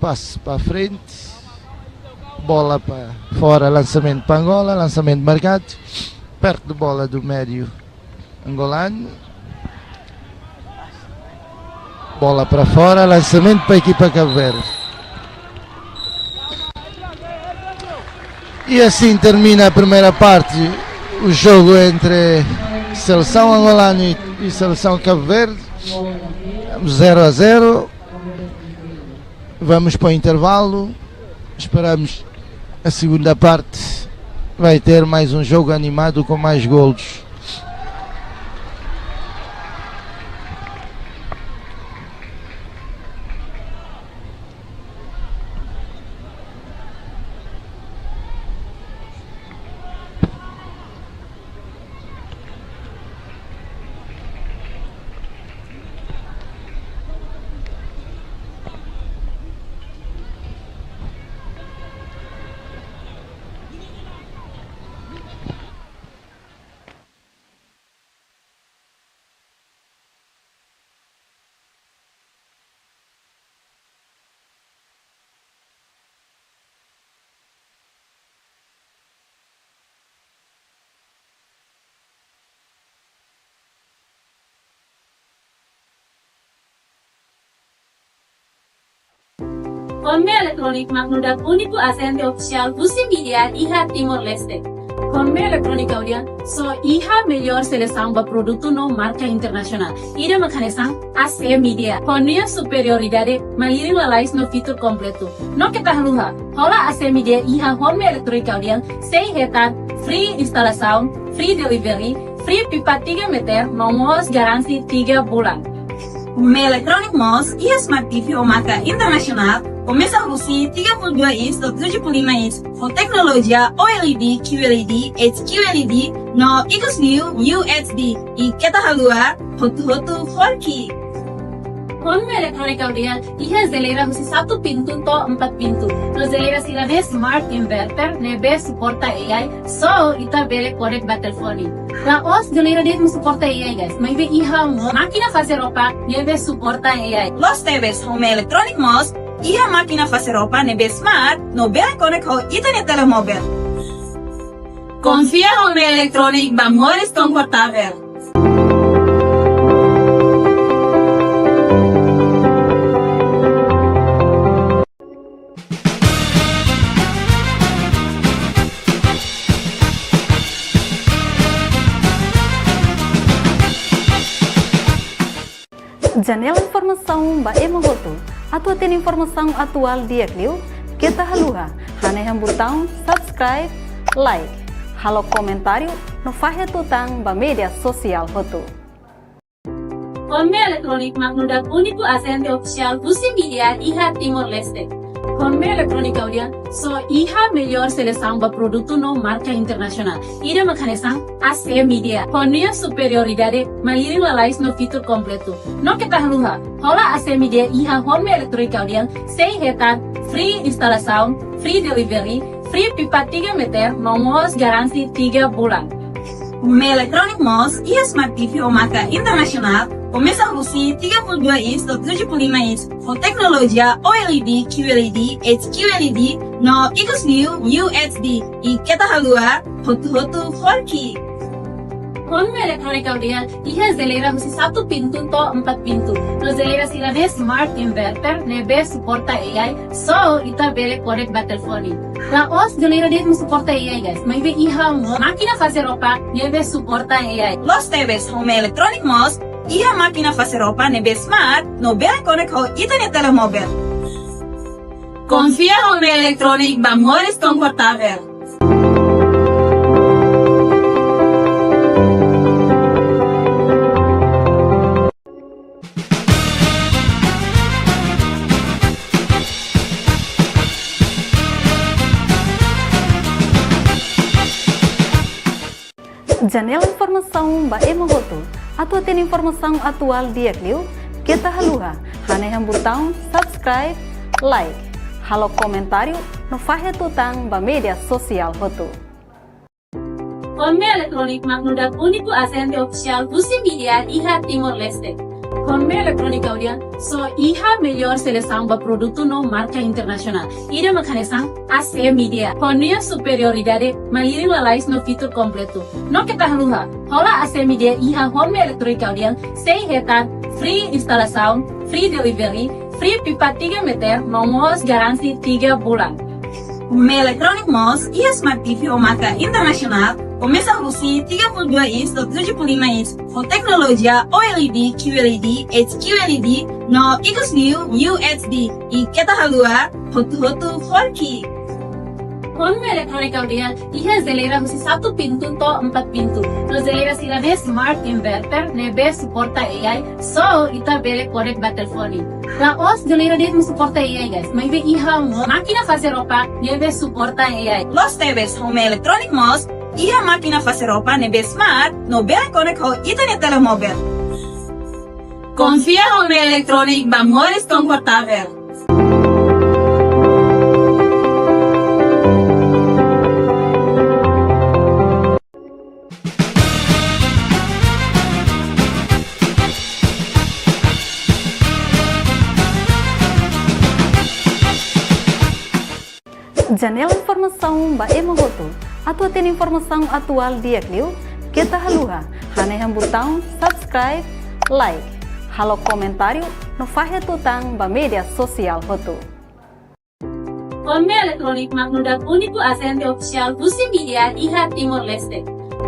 Passe para a frente. Bola para fora, lançamento para Angola, lançamento marcado. Perto de bola do médio angolano. Bola para fora, lançamento para a equipa Cabo Verde. E assim termina a primeira parte, o jogo entre seleção angolana e, e seleção Cabo Verde. Zero a zero. Vamos para o intervalo. Esperamos a segunda parte. Vai ter mais um jogo animado com mais golos. Honme Electronic mak nu'udar úniku ajente ofisiál husi mídia iha Timor-Leste. Honme Electronic Audian, só iha melhór selesaun ba produtu no marka internasionál. Ida mak hanesan A C Media. Ho nia superioridade, malirin lalais no fitur kompletu. No keta haluha, hola A C Media iha Honme Electronic Audian, sei hetan free instalasaun, free delivery, free pipa tiga meter, no mós garanti tiga bulan. Honme Electronic mós iha Smart T V ho marka internasionál, komesa husi tiga puluh dua inch to'o tujuh puluh lima inch, ho teknolojia O L E D, Q L E D, H Q L E D, no ikus liu U S D, i keta haluha, hotu-hotu forki. Honme elektrónika audian iha jeleira husi satu pintu to'o empat pintu. No jeleira sira-ne'e smart inverter ne'ebé suporta A I, so ita bele konek ba telefone. La'ós jeleira de'it mak suporta A I, guys. Maibé iha mós mákina fase roupa ne'ebé suporta A I. Loos tebes, Honme Electronic mós iha mákina fase roupa ne'ebé smart no bele konek ho ita-nia telemóvel. Konfia Honme Electronic ba moris konfortavel. Janela informasaun ba ema hotu. Atu hatene informasaun atuál di'ak liu, keta haluha hanehan butaun subscribe, like, halo komentáriu no fahe tutan ba média sosiál hotu. Honme Electronic mak nu'udar úniku ajente ofisiál husi média iha Timor-Leste. Honme Electronic audian só iha melhór selesaun ba produtu no marka internasionál. Ida mak hanesan A C Média. Ho nia superioridade, malirin lalais no fitur kompletu. No keta haluha, hola A C Média iha Honme Electronic audian sei hetan free instalasaun, free delivery, free pipa tiga meter, no mós garantia tiga bulan. Honme Electronic mós iha Smart T V ho marka internasionál, komesa husi tiga puluh dua inch to'o tujuh puluh lima inch, ho teknolojia O L E D, Q L E D, H Q L E D, no ikus liu U S D, i keta haluha, hotu-hotu forki. Honme Electronic audian iha jeleira husi satu pintu to'o empat pintu. No jeleira sira-ne'e smart inverter ne'ebé suporta A I, so ita bele konek ba telefone. La'ós jeleira de'it mak suporta A I, guys. Maibé iha mós mákina fase roupa ne'ebé suporta A I. Loos tebes, Honme Electronic mós iha mákina fase roupa ne'ebé smart no bele konek ho ita-nia telemóvel. Konfia Honme Electronic ba moris konfortavel. Janela informasaun ba ema hotu. Atu hatene informasaun atuál di'ak liu, keta haluha hanehan butaun subscribe, like, halo komentáriu no fahe tutan ba média sosiál hotu. Honme Electronic mak nu'udar úniku ajente ofisiál husi média iha Timor-Leste. Honme Electronic audian só iha melhór selesaun ba produtu no marka internasionál. Ida mak hanesan A C Média. Ho nia superioridade, malirin lalais no fitur kompletu. No keta haluha, hola A C Média iha Honme Electronic audian sei hetan free instalasaun, free delivery, free pipa tiga meter, no mós garantia tiga bulan. Honme Electronic mós iha Smart T V ho marka internasionál, komesa husi tiga puluh dua inch to'o tujuh puluh lima inch, ho teknolojia O L E D, Q L E D, H Q L E D, no ikus liu U S D, i keta haluha, hotu-hotu forki. Honme Electronic audian iha jeleira husi satu pintu to'o empat pintu. No jeleira sira-ne'e smart inverter ne'ebé suporta A I, so ita bele konek ba telefone. La'ós jeleira de'it mak suporta A I, guys. Maibé iha mós mákina fase roupa ne'ebé suporta A I. Loos tebes, Honme Electronic mós iha mákina fase roupa ne'ebé smart no bele konek ho ita-nia telemóvel. Konfia Honme Electronic ba moris konfortavel. Janela informasaun ba ema hotu. Atu hatene informasaun atuál di'ak liu, keta haluha hanehan butaun subscribe, like, halo komentáriu no fahe tutan ba média sosiál hotu. Honme Electronic mak nu'udar úniku ajente ofisiál husi média iha Timor-Leste.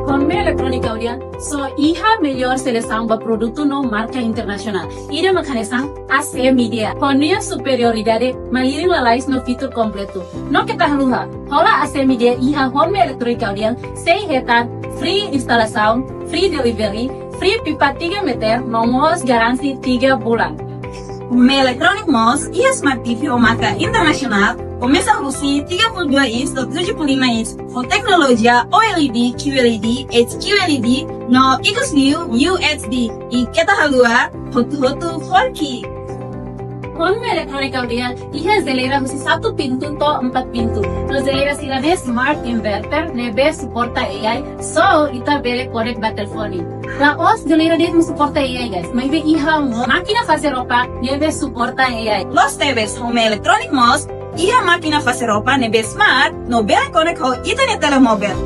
Honme Electronic audian só iha melhór selesaun ba produtu no marka internasionál. Ida mak hanesan A C Média. Ho nia superioridade, malirin lalais no fitur kompletu. No keta haluha, hola A C Média iha Honme Electronic audian sei hetan free instalasaun, free delivery, free pipa tiga meter, no mós garantia tiga bulan. Honme Electronic mós iha Smart T V ho marka internasionál, Komesa husi tiga puluh dua inch to'o tujuh puluh lima inch, ho teknolojia OLED, QLED, HQLED, no ikus liu UHD. I keta haluha, hotu-hotu four K. Hornme Electronic ha'u dehan iha jeleira husi satu pintu to'o empat pintu. No jeleira sira-ne'e smart inverter ne'ebé suporta AI, so ita bele konek ba telefone. La'ós jeleira de'it mak suporta AI, guys. Maibé iha mós mákina fase roupa ne'ebé suporta AI. Loos tebes, Hornme Electronic mós iha mákina fase roupa ne'ebé smart no bele konek ho ita-nia telemóvel.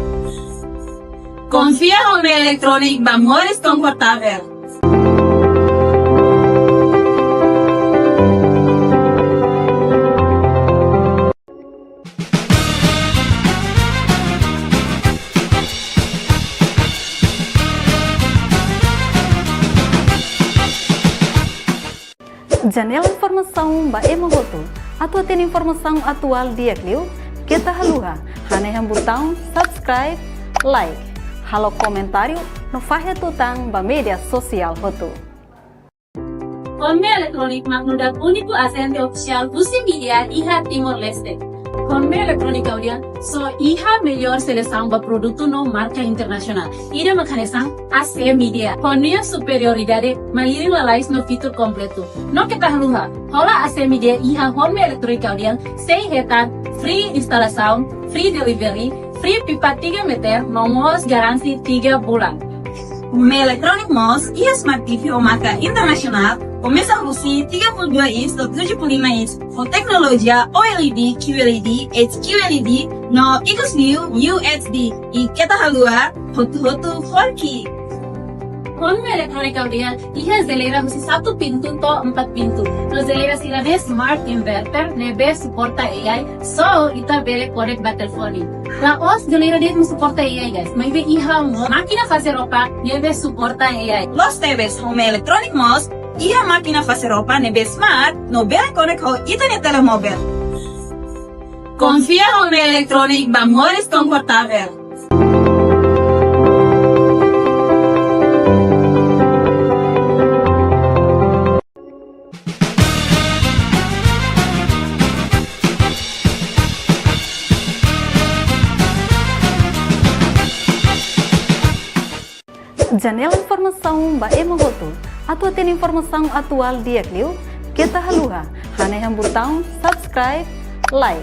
Konfia Hornme Electronic ba moris konfortavel. Janela informasaun ba ema hotu. Atu hatene informasaun atuál di'ak liu, keta haluha hanehan butaun subscribe, like, halo komentáriu, no fahe tutan ba média sosiál hotu. Hornme Electronic mak nu'udar úniku ajente ofisiál husi Midea iha Timor-Leste. Hornme Electronic ha'u dehan só iha melhor selesaun ba produtu no marka internasionál. Ida mak hanesan AC Midea. Ho nia superioridade malirin lalais no fitur kompletu. No keta haluha, hola AC Midea iha Hornme Electronic ha'u dehan sei hetan free instalasaun, free delivery, free pipa tiga meter, no mós garantia tiga bulan. Hornme Electronic mós iha smart TV ho marka internasionál, komesa husi tiga puluh dua inch to'o tujuh puluh lima inch, ho teknolojia OLED, QLED, HQLED, no ikus liu UHD. I keta haluha, hotu-hotu four K. Hornme Electronic ha'u dehan iha jeleira husi satu pintu to'o empat pintu. No jeleira sira-ne'e smart inverter ne'ebé suporta AI, so ita bele konek ba telefone. La'ós jeleira de'it mak suporta AI, guys. Maibé iha mós mákina fase roupa ne'ebé suporta AI. Loos tebes, Hornme Electronic mós iha mákina fase roupa ne'ebé smart no bele konek ho ita-nia telemóvel. Konfia Hornme Electronic ba moris konfortavel. Janela informasaun ba ema hotu. Atu hatene informasaun atuál di'ak liu, keta haluha hanehan butaun subscribe, like,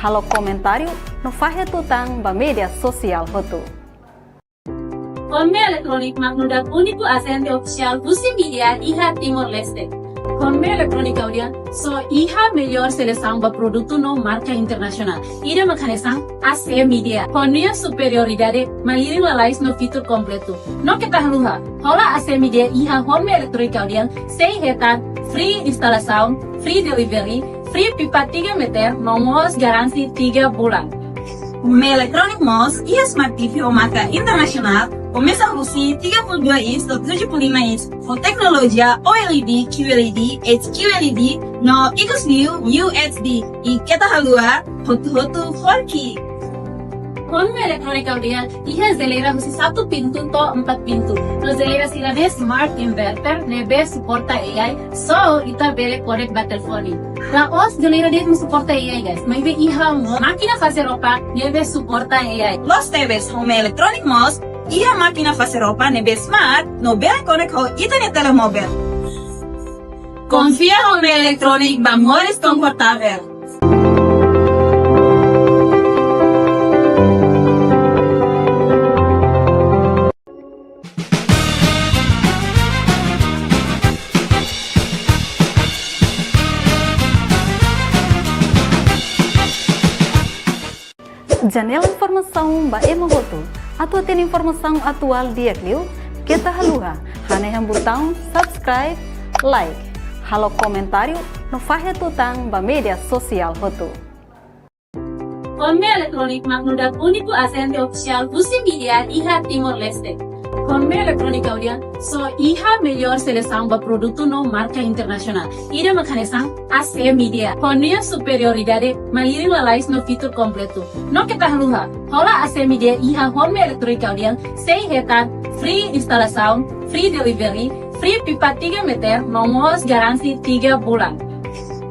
halo komentáriu, no fahe tutan ba média sosiál hotu. Hornme Electronic mak nu'udar úniku ajente ofisiál husi Midea iha Timor-Leste. Hornme Electronic ha'u dehan só iha melhor selesaun ba produtu no marka internasionál. Ida mak hanesan AC Midea. Ho nia superioridade malirin lalais no fitur kompletu. No keta haluha, hola AC Midea iha Hornme Electronic ha'u dehan sei hetan free instalasaun, free delivery, free pipa tiga meter, no mós garantia tiga bulan. Hornme Electronic mós iha smart TV ho marka internasionál, komesa husi tiga puluh dua inch to'o tujuh puluh lima inch, ho teknolojia OLED, QLED, HQLED, no ikus liu UHD. I keta haluha, hotu-hotu four K. Hornme Electronic ha'u dehan iha jeleira husi satu pintu to'o empat pintu. No jeleira sira-ne'e smart inverter ne'ebé suporta AI, so ita bele konek ba telefone. La'ós jeleira de'it mak suporta AI, guys. Maibé iha mós mákina fase roupa ne'ebé suporta AI. Loos tebes, Hornme Electronic mós iha mákina fase roupa ne'ebé smart no bele konek ho ita-nia telemóvel. Konfia Hornme Electronic ba moris konfortavel. Janela informasaun ba ema hotu. Atu hatene informasaun atuál di'ak liu, keta haluha hanehan butaun subscribe, like, halo komentáriu, no fahe tutan ba média sosiál hotu. Hornme Electronic mak nu'udar úniku ajente ofisiál husi Midea iha Timor-Leste. Hornme Electronic ha'u dehan só iha melhor selesaun ba produtu no marka internasionál. Ida mak hanesan AC Midea. Ho nia superioridade malirin lalais no fitur kompletu. No keta haluha, hola AC Midea iha Hornme Electronic ha'u dehan sei hetan free instalasaun, free delivery, free pipa tiga meter, no mós garantia tiga bulan.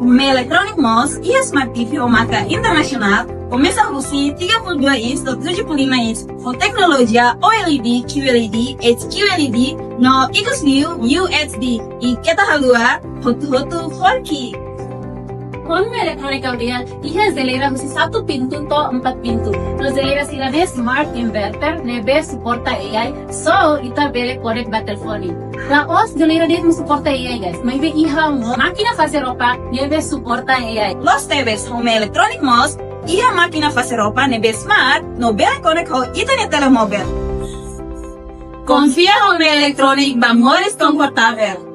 Home Electronic mós iha Smart T V ho marka internasionál, komesa husi tiga puluh dua inch to'o tujuh puluh lima inch, ho teknolojia O L E D, Q L E D, H Q L E D, no ikus liu U H D, i keta haluha, hotu-hotu four K. Home Electronic Audian iha jeleira husi satu pintu to'o empat pintu. No jeleira sira-ne'e smart inverter ne'ebé suporta A I, so ita bele connect ba telefone. La'ós jeleira de'it mak suporta A I, guys. Maibé iha mós mákina fase roupa ne'ebé suporta A I. Loos tebes, Home Electronic mós iha mákina fase roupa ne'ebé smart, no bele connect ho ita-nia telemóvel. Konfia Home Electronic ba moris konfortavel.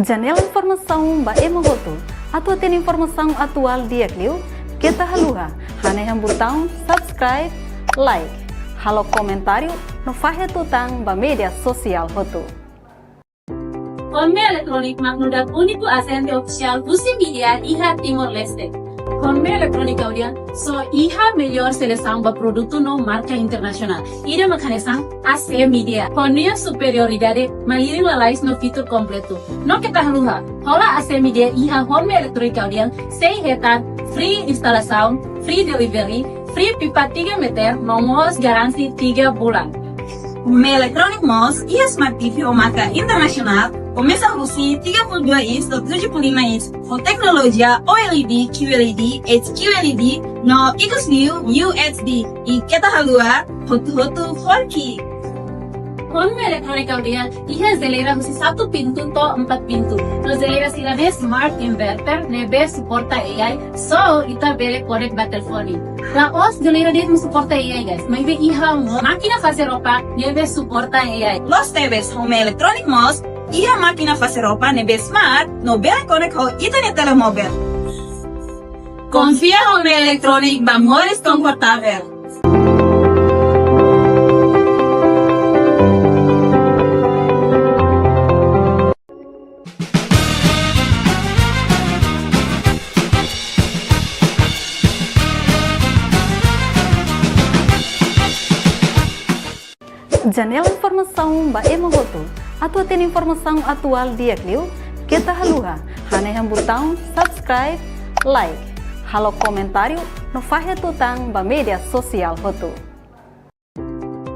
Janela informasaun ba ema hotu. Atu hatene informasaun atuál di'ak liu, keta haluha hanehan butaun subscribe, like, halo komentáriu, no fahe tutan ba média sosiál hotu. Home Electronic mak nu'udar úniku ajente ofisiál husi mídia iha Timor-Leste. Home Electronic Audian so iha melhór selesaun ba produtu no marka internasionál. Ida mak hanesan A C Media. Ho nia superioridade, malirin lalais no fitur kompletu. No keta haluha, hola A C Media iha Home Electronic Audian sei hetan free instalasaun, free delivery, free pipa tiga meter, no mós garanti tiga bulan. Home Electronic mós iha Smart T V ho marka internasionál, komesa husi tiga puluh dua inch to'o tujuh puluh lima inch, ho teknolojia O L E D, Q L E D, H Q L E D, no ikus liu U H D, i keta haluha, hotu-hotu four K. Home Electronic Audian iha jeleira husi satu pintu to'o empat pintu. No jeleira sira-ne'e smart inverter ne'ebé suporta A I, so ita bele connect ba telefone. La'ós jeleira de'it mak suporta A I, guys. Maibé iha mós mákina fase roupa ne'ebé suporta A I. Loos tebes, Home Electronic mós iha mákina fase roupa ne'ebé smart, no bele connect ho ita-nia telemóvel. Konfia Home Electronic ba moris konfortavel. Janela informasaun ba ema hotu. Atu hatene informasaun atuál di'ak liu, keta haluha hanehan butaun subscribe, like, halo komentáriu, no fahe tutan ba média sosiál hotu.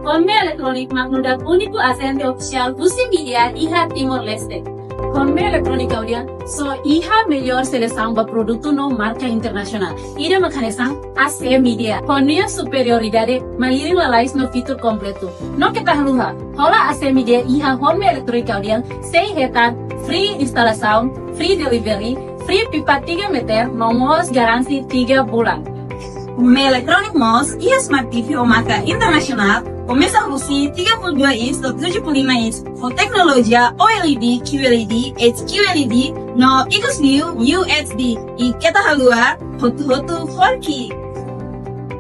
Home Electronic mak nu'udar úniku ajente ofisiál husi mídia iha Timor-Leste. Home Electronic Audian so iha melhór selesaun ba produtu no marka internasionál. Ida mak hanesan A C Media. Ho nia superioridade, malirin lalais no fitur kompletu. No keta haluha, hola A C Media iha Home Electronic Audian sei hetan free instalasaun, free delivery, free pipa tiga meter, no mós garanti tiga bulan. Home Electronic mós iha Smart T V ho marka internasionál, komesa husi tiga puluh dua inch to'o tujuh puluh lima inch, ho teknolojia O L E D, Q L E D, H Q L E D, no ikus liu U H D, i keta haluha, hotu-hotu four K.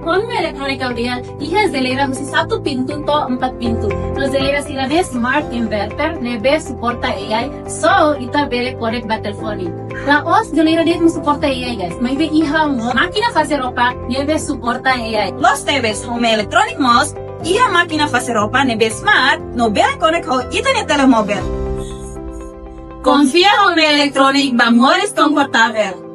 Home Electronic Audian iha jeleira husi satu pintu to'o empat pintu. No jeleira sira-ne'e smart inverter ne'ebé suporta A I, so ita bele connect ba telefone. La'ós jeleira de'it mak suporta A I, guys. Maibé iha mós mákina fase roupa ne'ebé suporta A I. Loos tebes, Home Electronic mós iha mákina fase roupa ne'ebé smart, no bele connect ho ita-nia telemóvel. Konfia Home Electronic ba moris konfortavel.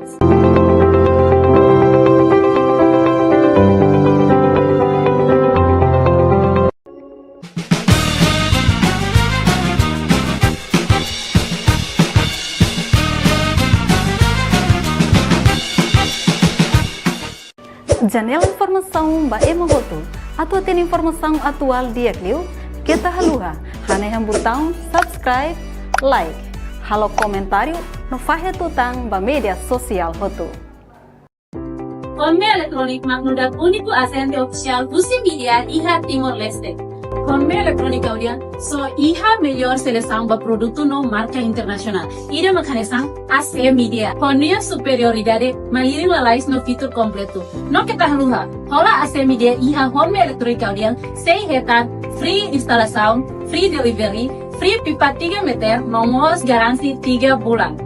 Janela informasaun ba ema hotu. Atu hatene informasaun atuál di'ak liu, keta haluha hanehan butaun subscribe, like, halo komentáriu, no fahe tutan ba média sosiál hotu. Home Electronic mak nu'udar úniku ajente ofisiál husi mídia iha Timor-Leste. Home Electronic Audian so iha melhór selesaun ba produtu no marka internasionál. Ida mak hanesan A C Media. Ho nia superioridade, malirin lalais no fitur kompletu. No keta haluha, hola A C Media iha Home Electronic Audian sei hetan free instalasaun, free delivery, Free pipa tiga meter no mós garanti tiga bulan.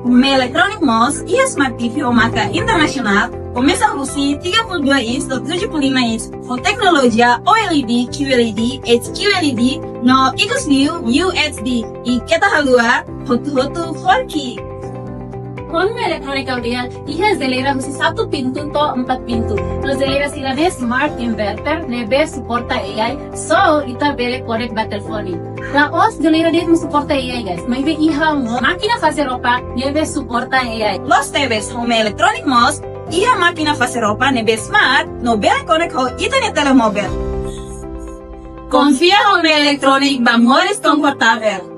Home Electronic mós iha Smart T V ho marka internasionál, komesa husi tiga puluh dua inch to'o tujuh puluh lima inch, ho teknolojia O L E D, Q L E D, H Q L E D, no ikus liu U H D, i keta haluha, hotu-hotu four K. Home Electronic Audian iha jeleira husi satu pintu to'o empat pintu. No jeleira sira-ne'e smart inverter ne'ebé suporta A I, so ita bele konek ba telefone. La'ós jeleira de'it mak suporta A I, guys. Maibé iha mós mákina fase roupa ne'ebé suporta A I. Loos tebes, Home Electronic mós iha mákina fase roupa ne'ebé smart, no bele konek ho ita-nia telemóvel. Konfia Home Electronic ba moris konfortavel.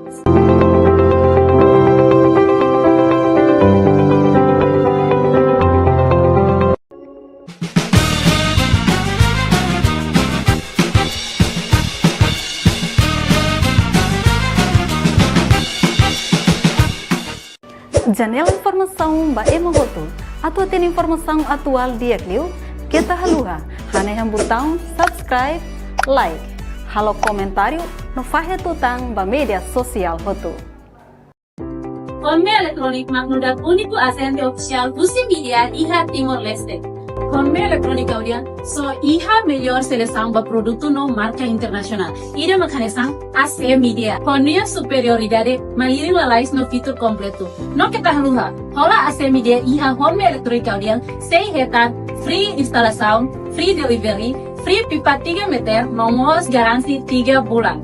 Janela informasaun ba ema hotu. Atu hatene informasaun atuál di'ak liu, keta haluha hanehan butaun subscribe, like, halo komentáriu no fahe tutan ba média sosiál hotu. Home Electronic mak nu'udar úniku ajente ofisiál husi Midea iha Timor-Leste. Home Electronic Audian so iha mellór selesaun ba produtu no marka internasionál. Ida mak hanesan A C Midea. Ho nia superioridade, malirin lalais no fitur kompletu. No keta haluha, hola A C Midea iha Home Electronic Audian sei hetan free instalasaun, free delivery, free pipa tiga meter no mós garanti tiga bulan.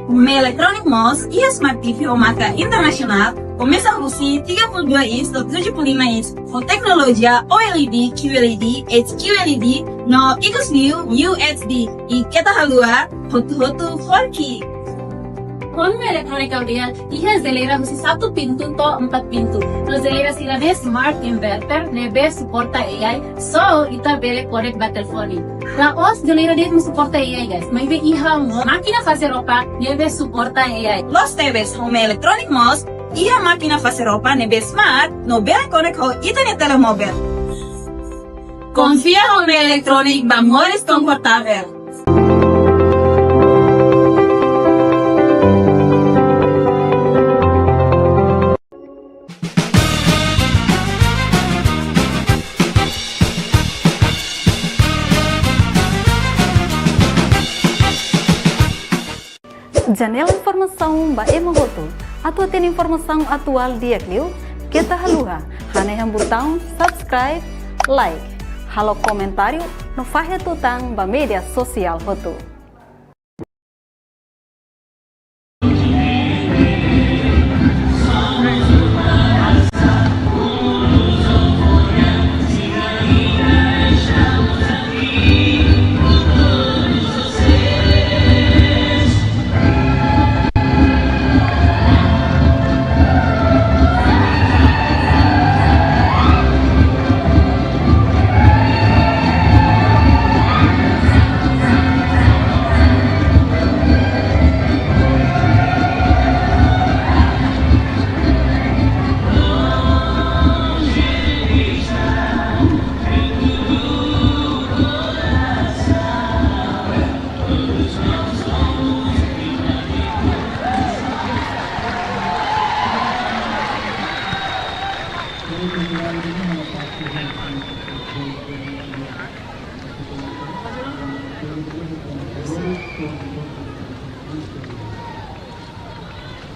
Home Electronic mós iha Smart T V ho marka internasionál, komesa husi tiga puluh dua inch to'o tujuh puluh lima inch, ho teknolojia O L E D, Q L E D, H Q L E D, no ikus liu U H D, i keta haluha, hotu-hotu four K. Home Electronic Audian iha jeleira husi satu pintu to'o empat pintu. No jeleira sira-ne'e smart inverter ne'ebé suporta A I, so ita bele konek ba telefone. La'ós jeleira de'it mak suporta A I, guys. Maibé iha mós mákina fase roupa ne'ebé suporta A I. Loos tebes, Home Electronic mós iha mákina fase roupa ne'ebé smart, no bele konek ho ita-nia telemóvel. Konfia Home Electronic ba moris konfortavel. Janela informasaun ba ema hotu. Atu hatene informasaun atuál di'ak liu, keta haluha hanehan butaun subscribe, like, halo komentáriu no fahe tutan ba média sosiál hotu.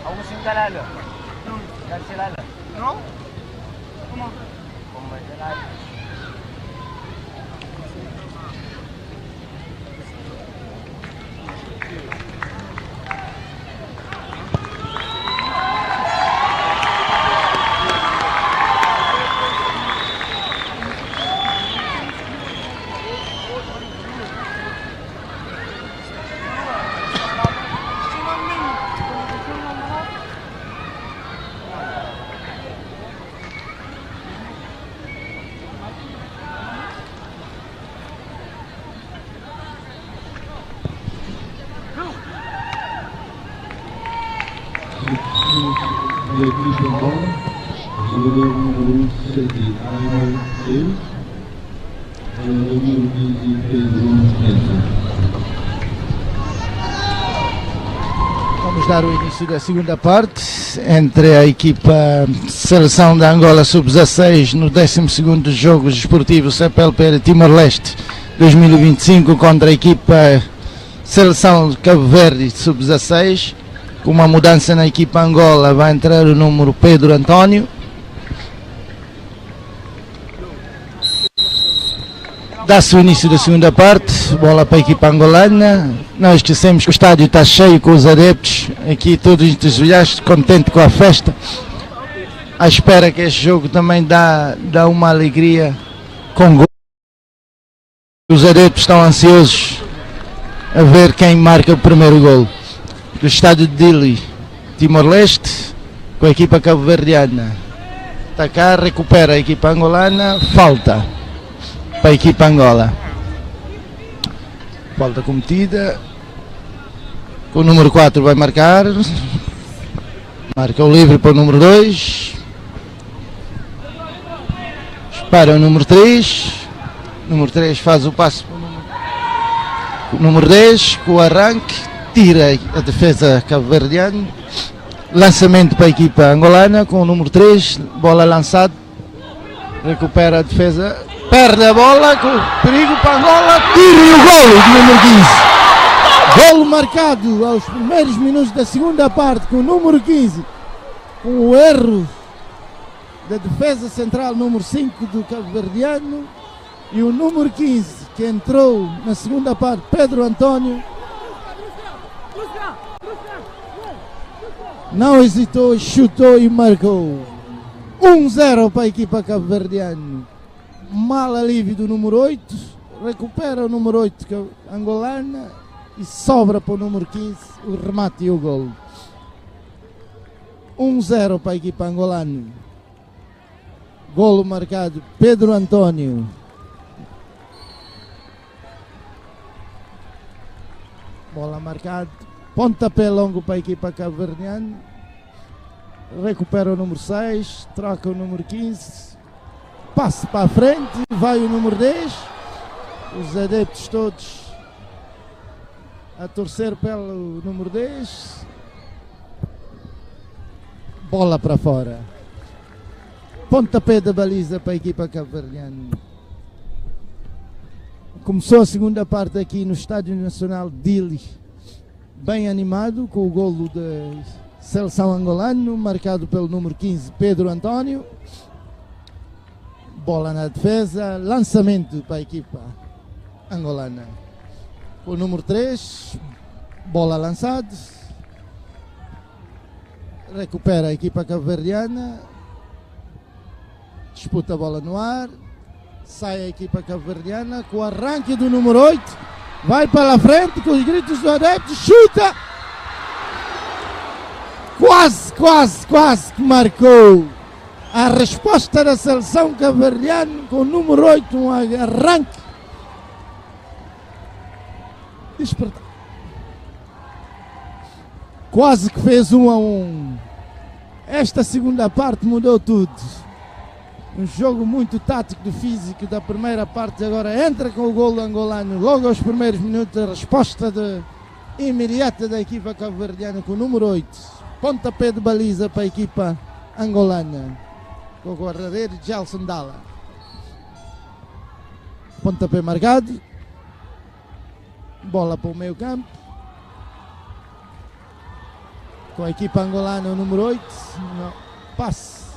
Aku singkalala. Singkalala. No? Como? Como singkalala. Vamos dar o início da segunda parte entre a equipa seleção da Angola sub dezasseis no décimo segundo Jogo Desportivo C P L P de Timor-Leste dois mil e vinte e cinco contra a equipa seleção de Cabo Verde sub dezasseis. Com uma mudança na equipa Angola, vai entrar o número Pedro António. Dá-se o início da segunda parte, bola para a equipa angolana. Não esquecemos que o estádio está cheio com os adeptos. Aqui todos entusiastas, contentes com a festa. À espera que este jogo também dá, dá uma alegria com gol. Os adeptos estão ansiosos a ver quem marca o primeiro gol. Do estádio de Dili, Timor-Leste, com a equipa cabo-verdiana. Tacar, recupera a equipa angolana. Falta para a equipa Angola. Falta cometida. O número quatro vai marcar. Marca o livre para o número dois. Espera o número três. Número três faz o passe para o número, o número dez, com o arranque, tira a defesa cabo-verdiana. Lançamento para a equipa angolana com o número três, bola lançada. Recupera a defesa, perde a bola, com perigo para Angola, tiro e o golo do número quinze. Golo marcado aos primeiros minutos da segunda parte com o número quinze, com o erro da defesa central número cinco do cabo-verdiano e o número quinze que entrou na segunda parte, Pedro António, não hesitou, chutou e marcou. Um zero para a equipa cabo-verdiana. Mal alívio do número oito. Recupera o número oito, que é angolana, e sobra para o número quinze o remate e o golo. Um zero para a equipa angolana. Golo marcado, Pedro António. Bola marcada. Pontapé longo para a equipa cabo-verdiana. Recupera o número seis, troca o número quinze. Passe para a frente, vai o número dez. Os adeptos todos a torcer pelo número dez. Bola para fora. Pontapé da baliza para a equipa cabo-verdiana. Começou a segunda parte aqui no Estádio Nacional de Dili. Bem animado com o golo da seleção angolana, marcado pelo número quinze, Pedro António. Bola na defesa, lançamento para a equipa angolana. Com o número três, bola lançada. Recupera a equipa cabo-verdiana. Disputa a bola no ar. Sai a equipa cabo-verdiana com o arranque do número oito. Vai para a frente com os gritos do adepto. Chuta! Quase, quase, quase que marcou. A resposta da seleção cabo-verdiana com o número oito, um arranque. Desperta. Quase que fez um a um. Esta segunda parte mudou tudo. Um jogo muito tático, de físico da primeira parte. Agora entra com o golo angolano. Logo aos primeiros minutos, a resposta de, imediata da equipa cabo-verdiana com o número oito. Pontapé de baliza para a equipa angolana. Com o guarda-redes, Gelson Dala. Pontapé marcado. Bola para o meio campo. Com a equipa angolana, o número oito. Não. Passe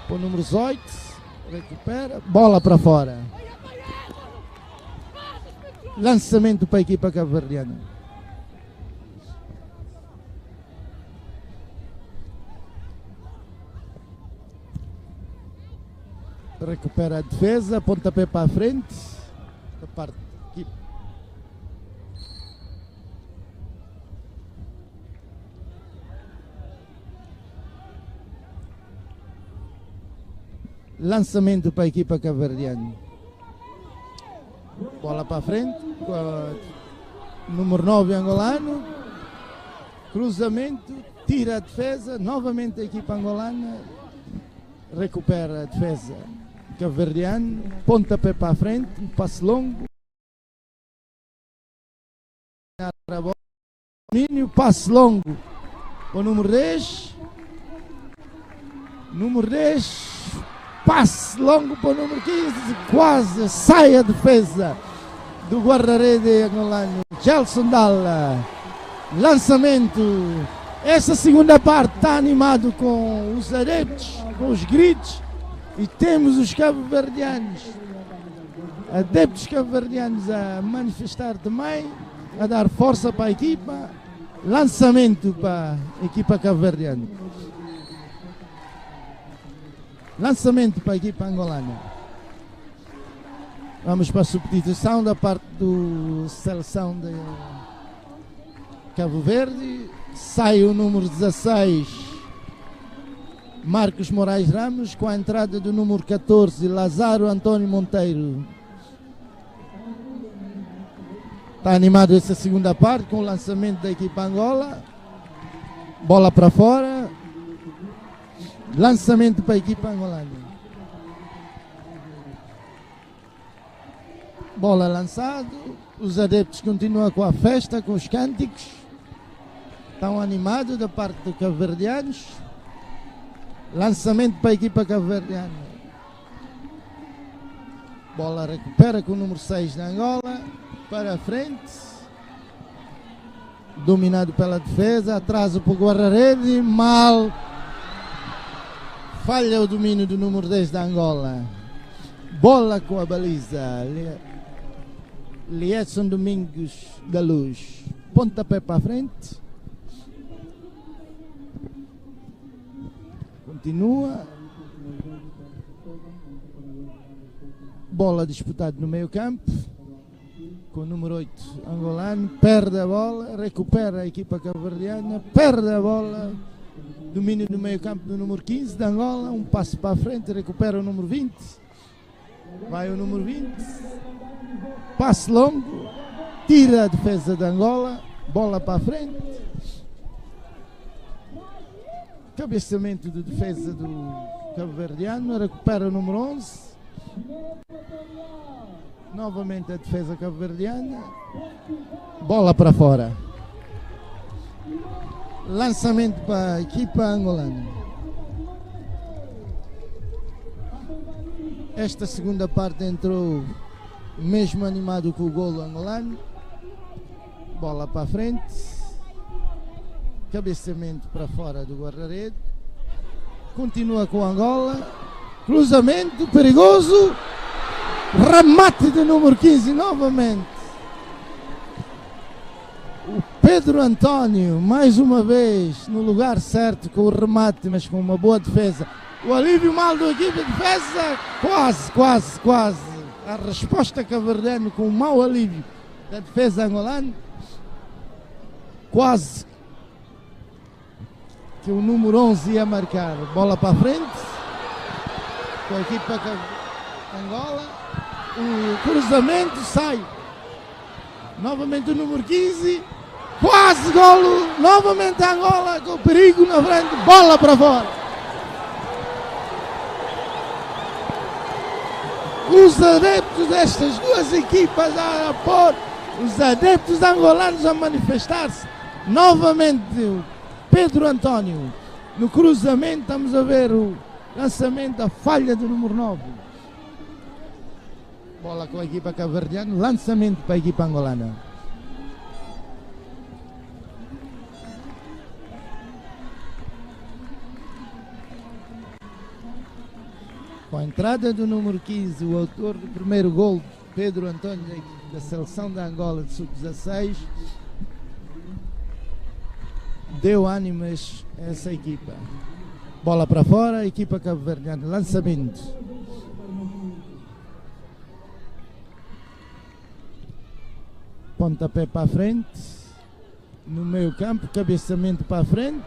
para o número dezoito. Recupera. Bola para fora. Lançamento para a equipa cabo-verdiana. Recupera a defesa, pontapé para a frente. Da parte aqui. Lançamento para a equipa cabo-verdiana. Bola para a frente, com a número nove angolano. Cruzamento, tira a defesa. Novamente a equipa angolana. Recupera a defesa cabo-verdiana. Pontapé para a frente, um passe longo. A bola. domínio, passe longo para o número dez. Número dez, passe longo para o número quinze, quase sai a defesa do guarda-rede angolano, Gelson Dalla. Lançamento. Essa segunda parte está animado com os adeptos, com os gritos, e temos os cabo-verdianos, adeptos cabo-verdianos a manifestar também, a dar força para a equipa. Lançamento para a equipa cabo-verdiana. Lançamento para a equipa angolana. Vamos para a substituição da parte do seleção de Cabo Verde. Sai o número dezasseis, Marcos Moraes Ramos, com a entrada do número catorze, Lázaro António Monteiro. Está animado essa segunda parte com o lançamento da equipa Angola. Bola para fora. Lançamento para a equipa angolana. Bola lançado. Os adeptos continuam com a festa, com os cânticos. Tão animados da parte dos cabo-verdianos. Lançamento para a equipa cabo-verdiana. Bola recupera com o número seis da Angola. Para a frente. Dominado pela defesa. Atraso para o guarda-rede. Mal. Falha o domínio do número dez da Angola. Bola com a baliza. Li-, Liedson Domingos da Luz. Pontapé para a frente. Continua. Bola disputada no meio-campo. Com o número oito, angolano. Perde a bola. Recupera a equipa cabo-verdiana. Perde a bola. Domínio no meio-campo do número quinze de Angola. Um passo para a frente. Recupera o número vinte. Vai o número vinte. Passe longo. Tira a defesa de Angola. Bola para a frente. Cabeceamento de defesa do cabo-verdiano. Recupera o número onze. Novamente a defesa cabo-verdiana. Bola para fora. Lançamento para a equipa angolana. Esta segunda parte entrou mesmo animado com o golo angolano. Bola para a frente. Cabeceamento para fora do guarda-rede. Continua com Angola. Cruzamento perigoso. Remate de número quinze novamente. O Pedro António, mais uma vez, no lugar certo com o remate, mas com uma boa defesa. O alívio mal do equipe de defesa. Quase, quase, quase. A resposta cabo-verdiana com um mau alívio da defesa angolana. Quase que o número onze ia marcar. Bola para a frente. Com a equipa de Angola. O cruzamento sai. Novamente o número quinze. Quase golo. Novamente Angola com perigo na frente. Bola para fora. Os adeptos destas duas equipas a apoiar, os adeptos angolanos a manifestar-se. Novamente o Pedro António. No cruzamento, estamos a ver o lançamento, a falha do número nove. Bola com a equipa cabo-verdiana, lançamento para a equipa angolana. Com a entrada do número quinze, o autor do primeiro gol, Pedro António, da seleção da Angola de sub dezasseis, deu ânimo a essa equipa. Bola para fora, equipa cabo-verdiana, lançamento. Pontapé para frente. No meio campo, cabeceamento para frente.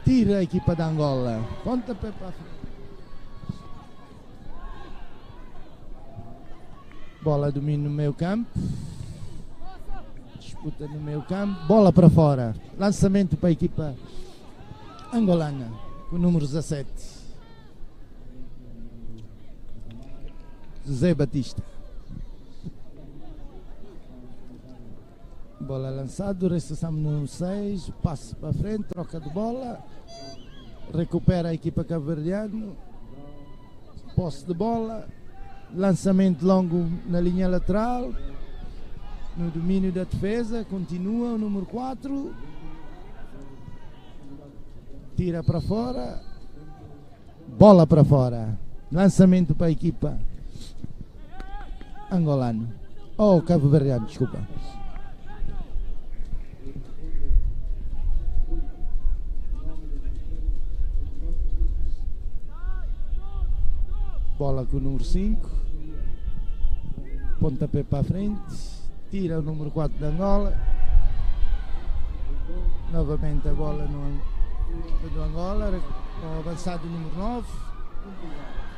Retira a equipa da Angola. Pontapé para frente. Bola domina no meio campo. Disputa no meio campo. Bola para fora. Lançamento para a equipa angolana, com o número dezassete. José Batista. Bola lansadu, recepsaun númeru seis, pase para frente, troka de bola, rekupera a ekipa kabuverdiana, pose de bola, lansamento longo na linha lateral, no domínio da defesa, continua o número quatro, tira para fora, bola para fora. Lansamento para a equipa angolano. Oh, kabuverdiano, desculpa. Bola com o número cinco. Pontapé para frente. Tira o número quatro da Angola. Novamente a bola no, do Angola, com o avançado número nove.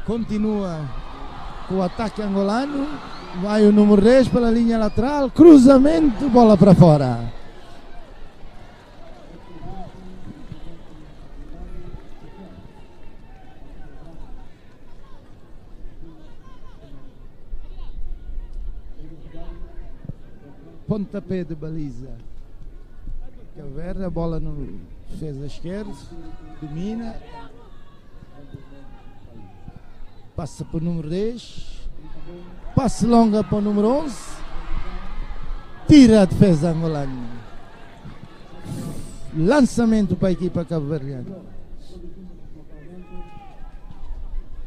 Continua com o ataque angolano. Vai o número dez pela linha lateral. Cruzamento, bola para fora. Pontapé de baliza. Cabo Verde, a bola no defesa esquerdo. Domina. Passa para o número dez. Passe longa para o número onze. Tira a defesa angolana. Lansamento para a equipa cabo-verdiana.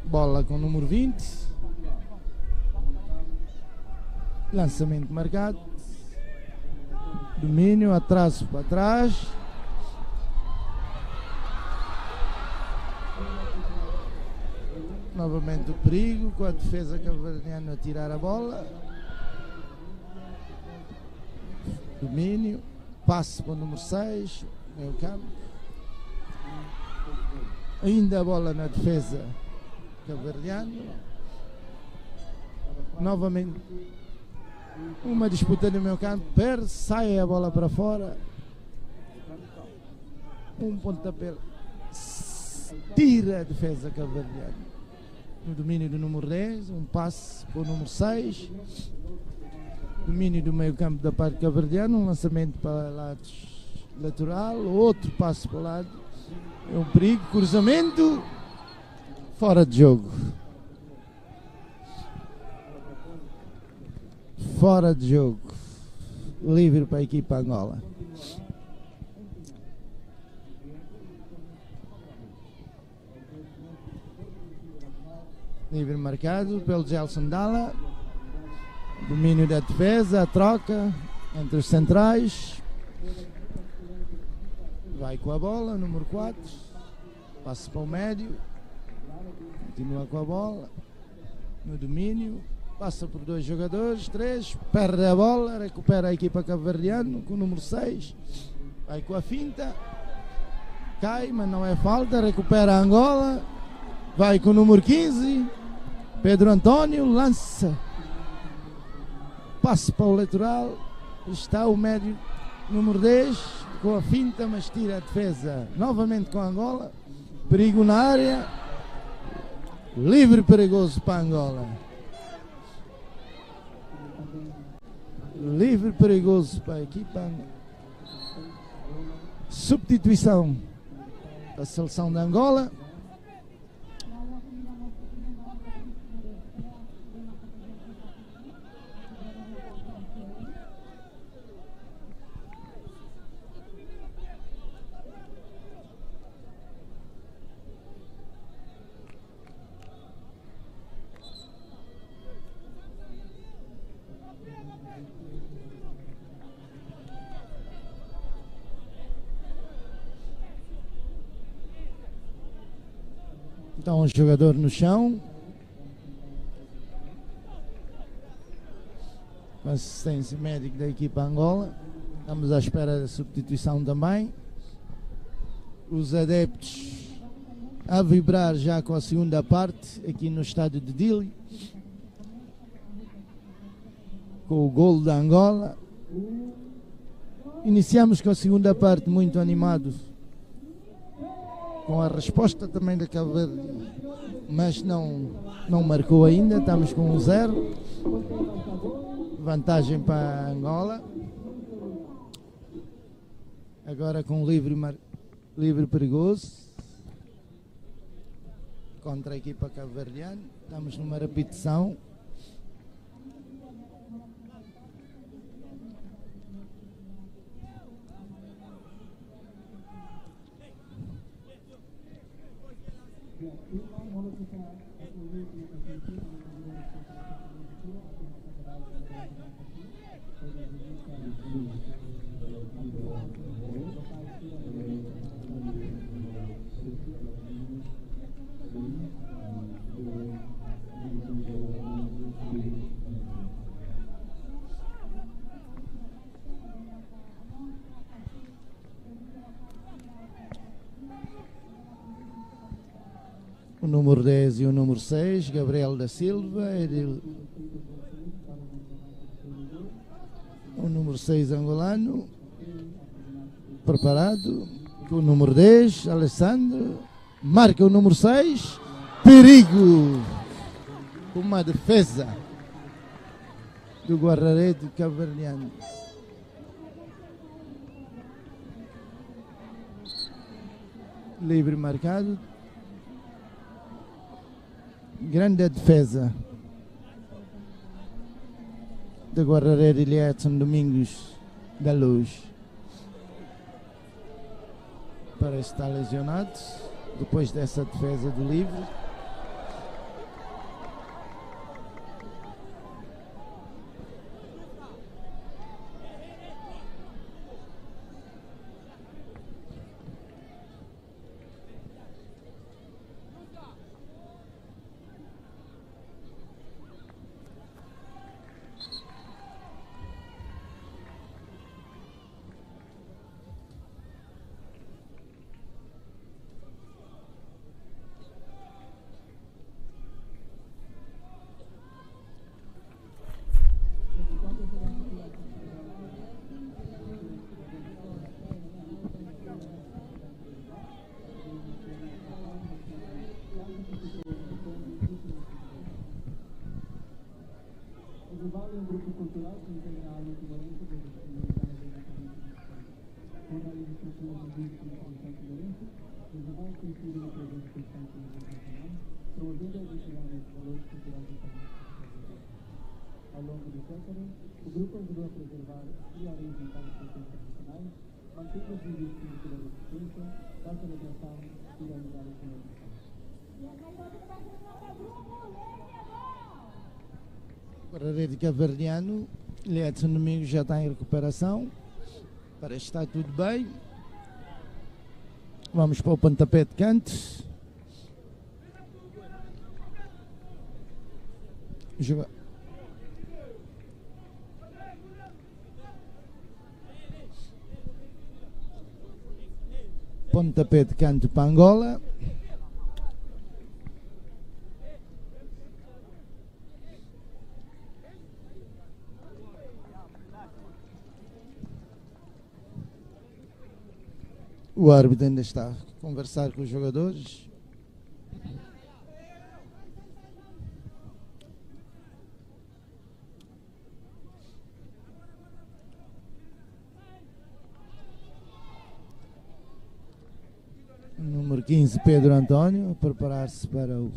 Bola com o número vinte. Lansamento marcado. Domínio, atraso para trás. Novamente o perigo, com a defesa cabo-verdiana a tirar a bola. Domínio, passe para o número seis, meio campo. Ainda a bola na defesa cabo-verdiana. Novamente, uma disputa no meio campo, perde, sai a bola para fora. Um pontapé. Tira a defesa cabo-verdiana. No domínio do número dez, um passe para o número seis. Domínio do meio campo da parte cabo-verdiana, um lançamento para o lado lateral, outro passe para o lado. É um perigo, cruzamento. Fora de jogo. Fora de jogo. Livre para a equipa Angola. Livre marcado pelo Gelson Dala. Domínio da defesa, a troca entre os centrais. Vai com a bola, número quatro. Passa para o médio. Continua com a bola. No domínio. Passa por dois jogadores, três. Perde a bola, recupera a equipa cabo-verdiana com o número seis. Vai com a finta. Cai, mas não é falta. Recupera a Angola. Vai com o número quinze. Pedro António lança. Passe para o lateral. Está o médio número dez com a finta, mas tira a defesa. Novamente com a Angola. Perigo na área. Livre perigoso para Angola. Livre perigoso para a equipa. Substituição da seleção de Angola. Então, o jogador no chão. Com assistência médica da equipa Angola. Estamos à espera da substituição também. Os adeptos a vibrar já com a segunda parte aqui no estádio de Dili, com o gol da Angola. Iniciamos com a segunda parte muito animados, com a resposta também da Cabo Verde, mas não, não marcou ainda. Estamos com um zero, vantagem para Angola. Agora com livre mar-, livre perigoso contra a equipa cabo-verdiana. Estamos numa repetição. O número dez e o número seis, Gabriel da Silva, é de, o número seis angolano, preparado, com o número dez, Alessandro, marca o número seis, perigo, uma defesa do guarda-rede cabo-verdiano. Livre marcado. Grande defesa do guarda-rede Edson Domingos da Luz. Parece estar lesionado depois dessa defesa do livre. O Vivale é um grupo cultural que integra a área timoresa desde os primeiros anos de nascimento. Quando a legislatura de vinte e cinco de São Lourenço, o Vivale tem sido uma presença constante no Rio Nacional, promovendo a identidade dos valores culturais e políticos brasileiros. Ao longo dos séculos, o grupo ajudou a preservar e a reinventar os costumes tradicionais, mantendo vivos o espírito da resistência, da celebração e da unidade comunitária. Guarda-rede cabo-verdiano, Edson Domingos já está em recuperação. Parece que está tudo bem. Vamos para o pontapé de canto. Joga- Pontapé de canto para Angola. O árbitro ainda está a conversar com os jogadores. Número quinze, Pedro António, a preparar-se para o,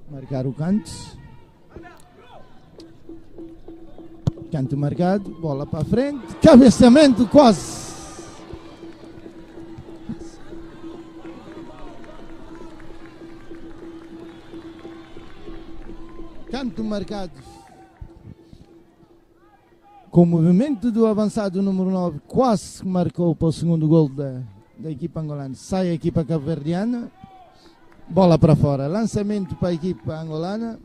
marcar o canto. Canto marcado, bola para frente, cabeceamento quase. Canto marcado. Com o movimento do avançado número nove, quase que marcou para o segundo gol da, da equipa angolana. Sai a equipa cabo-verdiana. Bola para fora. Lançamento para a equipa angolana.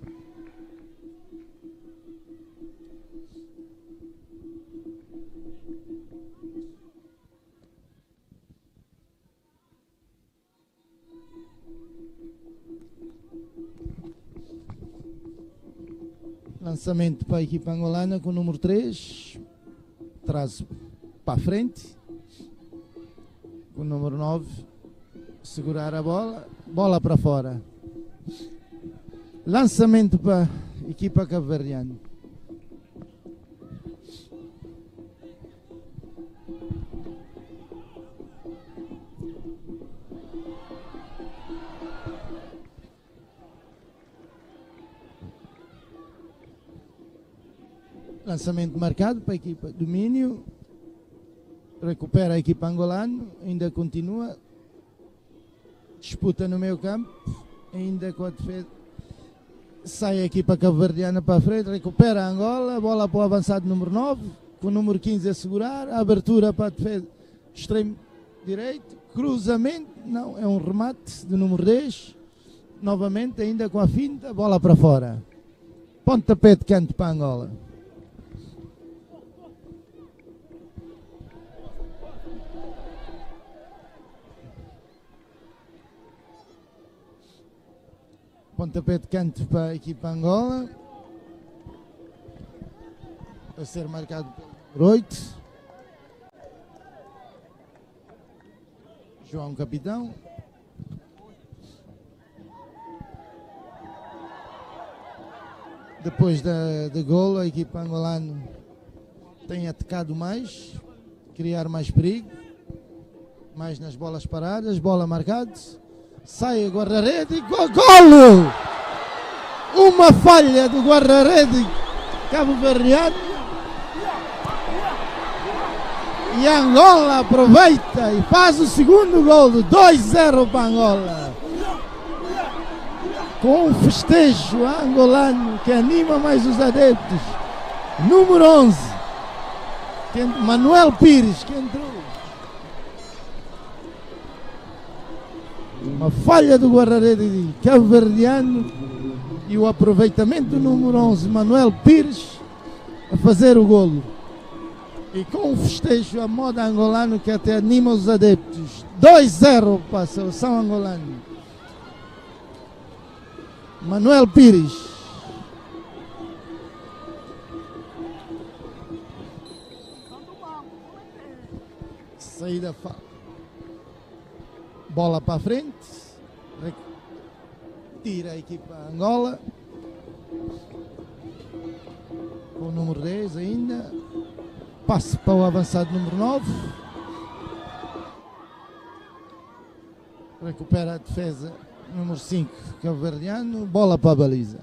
Lançamento para a equipa angolana com o número três. Traz para frente. Com o número nove. Segurar a bola. Bola para fora. Lançamento para a equipa cabo-verdiana. Lançamento marcado para a equipa Domínio. Recupera a equipa angolana. Ainda continua. Disputa no meio campo. Ainda com a defesa. Sai a equipa cabo-verdiana para frente. Recupera a Angola. Bola para o avançado número nove. Com o número quinze a segurar. Abertura para a defesa. Extremo direito. Cruzamento. Não, é um remate do número dez. Novamente, ainda com a finta. Bola para fora. Pontapé de canto para Angola. Pontapé de canto para a equipa Angola. A ser marcado pelo número oito. João Capitão. Depois da, de golo, a equipa angolana tem atacado mais, criar mais perigo, mais nas bolas paradas, bola marcada, sai o guarda-rede, go-, golo! Uma falha do guarda-rede cabo-verdiano. E Angola aproveita e faz o segundo gol, dois zero para Angola. Com um festejo angolano que anima mais os adeptos. Número onze, que, Manuel Pires, que entrou. Uma falha do guarda-rede cabo-verdiano e o aproveitamento do número onze, Manuel Pires, a fazer o golo. E com um festejo à moda angolano que até anima os adeptos. Dois zero para a seleção angolana. Manuel Pires. Saída fa-, bola para frente. Rec-, tira a equipa Angola. Com o número dez ainda. Passe para o avançado número nove. Recupera a defesa número cinco, cabo-verdiano. Bola para a baliza.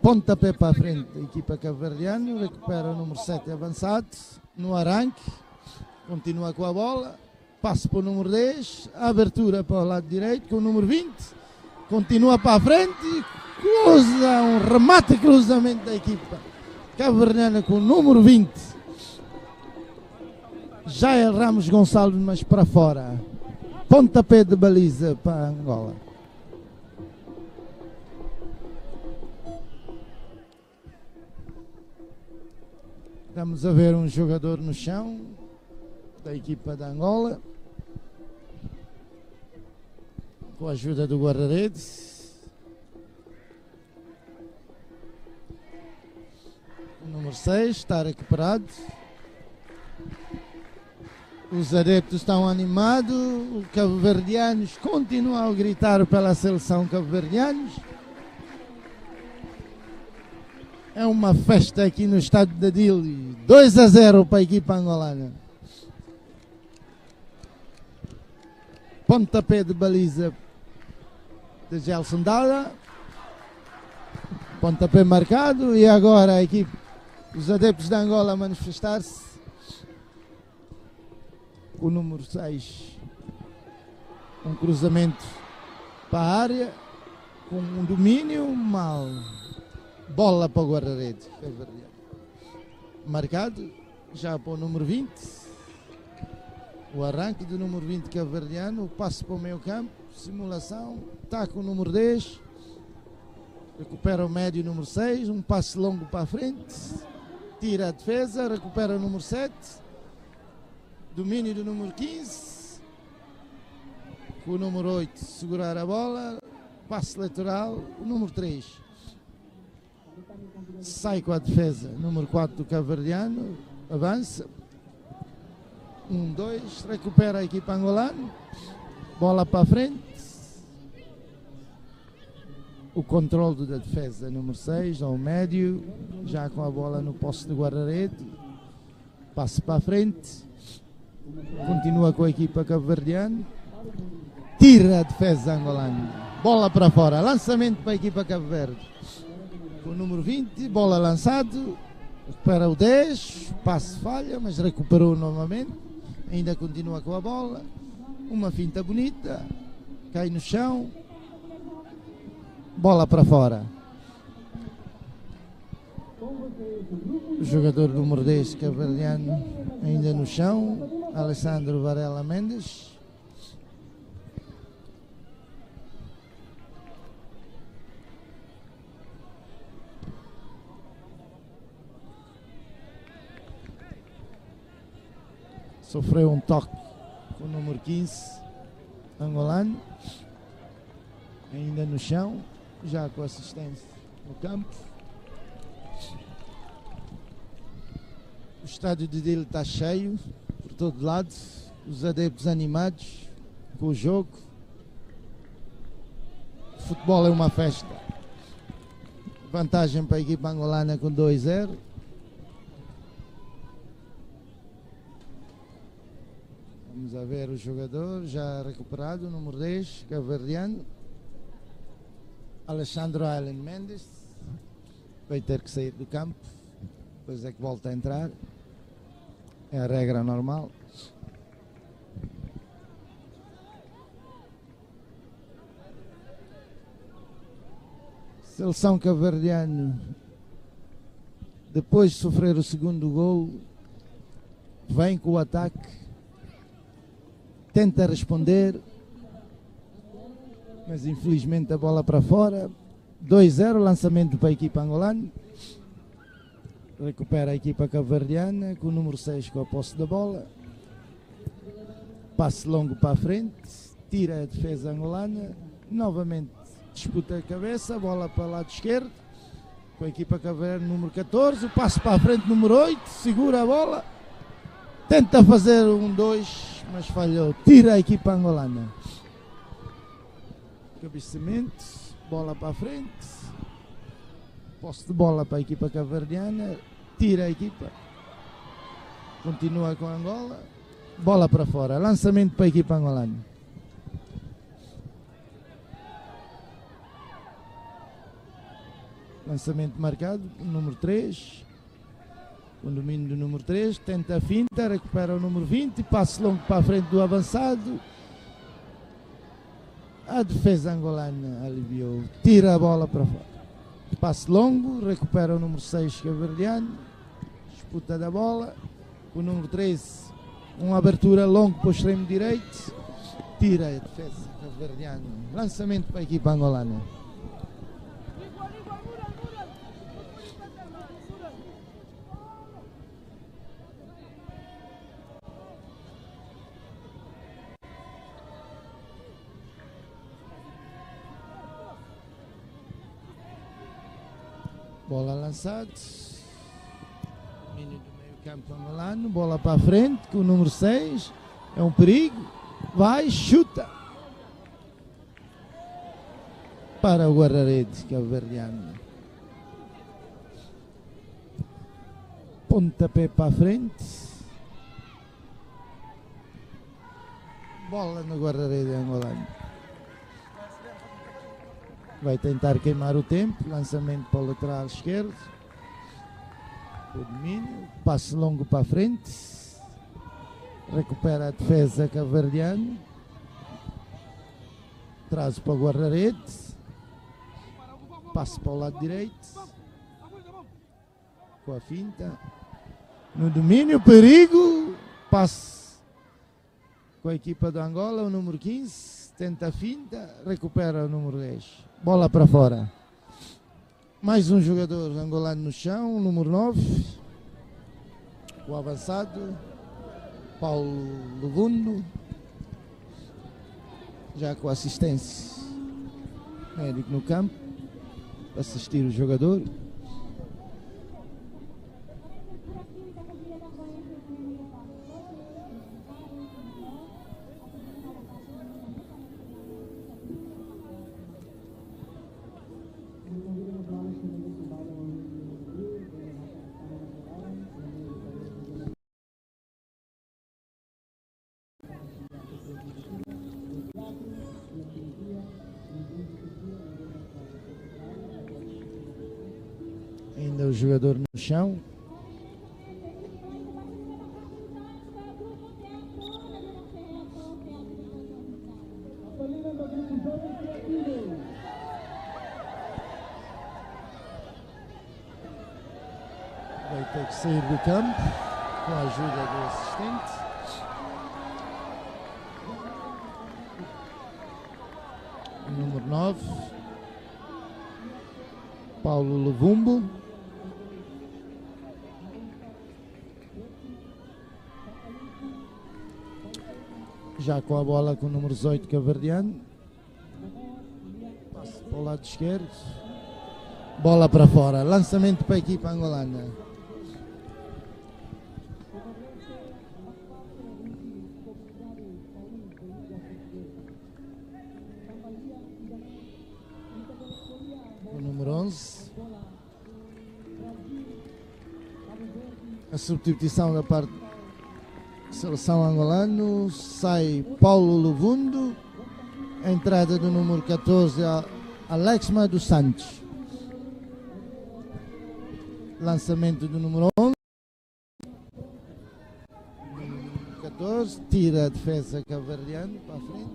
Pontapé para frente, equipa cabo-verdiano. Recupera o número sete avançado. No arranque. Continua com a bola. Passe para o número dez. Abertura para o lado direito com o número vinte. Continua para a frente. Cruza, um remate, cruzamento da equipa cabo-verdiana com o número vinte. Jael Ramos Gonçalves, mas para fora. Pontapé de baliza para Angola. Estamos a ver um jogador no chão, da equipa da Angola, com a ajuda do guarda-redes. O número seis está recuperado. Os adeptos estão animados, os cabo-verdianos continuam a gritar pela seleção cabo-verdianos. É uma festa aqui no estádio da Dili. Dois a zero para a equipa angolana. Pontapé de baliza de Gelson Dada. Pontapé marcado e agora a equipe, os adeptos da Angola a manifestar-se. O número seis. Um cruzamento para a área. Com um domínio mal. Bola para o guarda-redes. Marcado. Já para o número vinte. O arranque do número vinte cabo-verdiano, passe para o meio campo, simulação, taca o número dez, recupera o médio número seis, um passe longo para a frente, tira a defesa, recupera o número sete, domínio do número quinze, com o número oito segurar a bola, passe lateral, o número três. Sai com a defesa. Número quatro do cabo-verdiano. Avança. Um, dois. Recupera a equipa angolana. Bola para a frente. O controle da defesa. Número seis, ao médio. Já com a bola no poste do guarda-rede. Passe para a frente. Continua com a equipa cabo-verdiana. Tira a defesa angolana. Bola para fora. Lançamento para a equipa Cabo Verde. Com o número vinte, bola lançado, recupera o dez, passe falha, mas recuperou novamente, ainda continua com a bola, uma finta bonita, cai no chão, bola para fora. O jogador número dez cabo-verdiano ainda no chão, Alessandro Varela Mendes. Sofreu um toque com o número quinze, angolano. Ainda no chão, já com assistência no campo. O estádio de Dili está cheio, por todo lado. Os adeptos animados com o jogo. Futebol é uma festa. Vantagem para a equipa angolana com dois zero. Vamos a ver o jogador já recuperado, número dez, cabo-verdiano, Alexandro Allen Mendes. Vai ter que sair do campo, depois é que volta a entrar. É a regra normal. Seleção cabo-verdiana, depois de sofrer o segundo gol, vem com o ataque, tenta responder, mas infelizmente a bola para fora. Dois zero, lançamento para a equipa angolana. Recupera a equipa cabo-verdiana, com o número seis com a posse da bola. Passe longo para a frente, tira a defesa angolana. Novamente disputa a cabeça, bola para o lado esquerdo. Com a equipa cabo-verdiana, número catorze, o passe para a frente, número oito, segura a bola. Tenta fazer um dois, mas falhou. Tira a equipa angolana. Cabeceamento, bola para a frente. Posse de bola para a equipa cabo-verdiana. Tira a equipa. Continua com a Angola. Bola para fora. Lançamento para a equipa angolana. Lançamento marcado, número três. Com domínio do número três, tenta a finta, recupera o número vinte, passe longo para a frente do avançado. A defesa angolana aliviou, tira a bola para fora. Passe longo, recupera o número seis cabo-verdiano. Disputa da bola. O número três, uma abertura longa para o extremo direito. Tira a defesa cabo-verdiana. Lançamento para a equipa angolana. Bola lançada. Domínio do meio campo angolano. Bola para a frente com o número seis. É um perigo. Vai, chuta. Para o guarda-redes cabo-verdiano. Pontapé para a frente. Bola no guarda-redes angolano. Vai tentar queimar o tempo. Lançamento para o lateral esquerdo. O domínio. Passe longo para a frente. Recupera a defesa cabo-verdiana. Traz para o guarda-redes. Passe para o lado direito. Com a finta. No domínio, perigo. Passe com a equipa de Angola, o número quinze. Tenta a finta, recupera o número dez. Bola para fora. Mais um jogador angolano no chão, o número nove. O avançado, Paulo Luvundo. Já com assistência. Médico no campo. Assistir o jogador. O jogador no chão. Vai ter que sair do campo com a ajuda do assistente. Número nove, Paulo Luvumbo. Já com a bola com o número dezoito, cabo-verdiano. Passe para o lado esquerdo. Bola para fora. Lançamento para a equipa angolana. O número onze. A substituição da parte da seleção angolana, sai Paulo Luvumbo, a entrada do número catorze, a-, Alexma dos Santos. Lançamento do número onze. Número catorze, tira a defesa cabo-verdiano para a frente.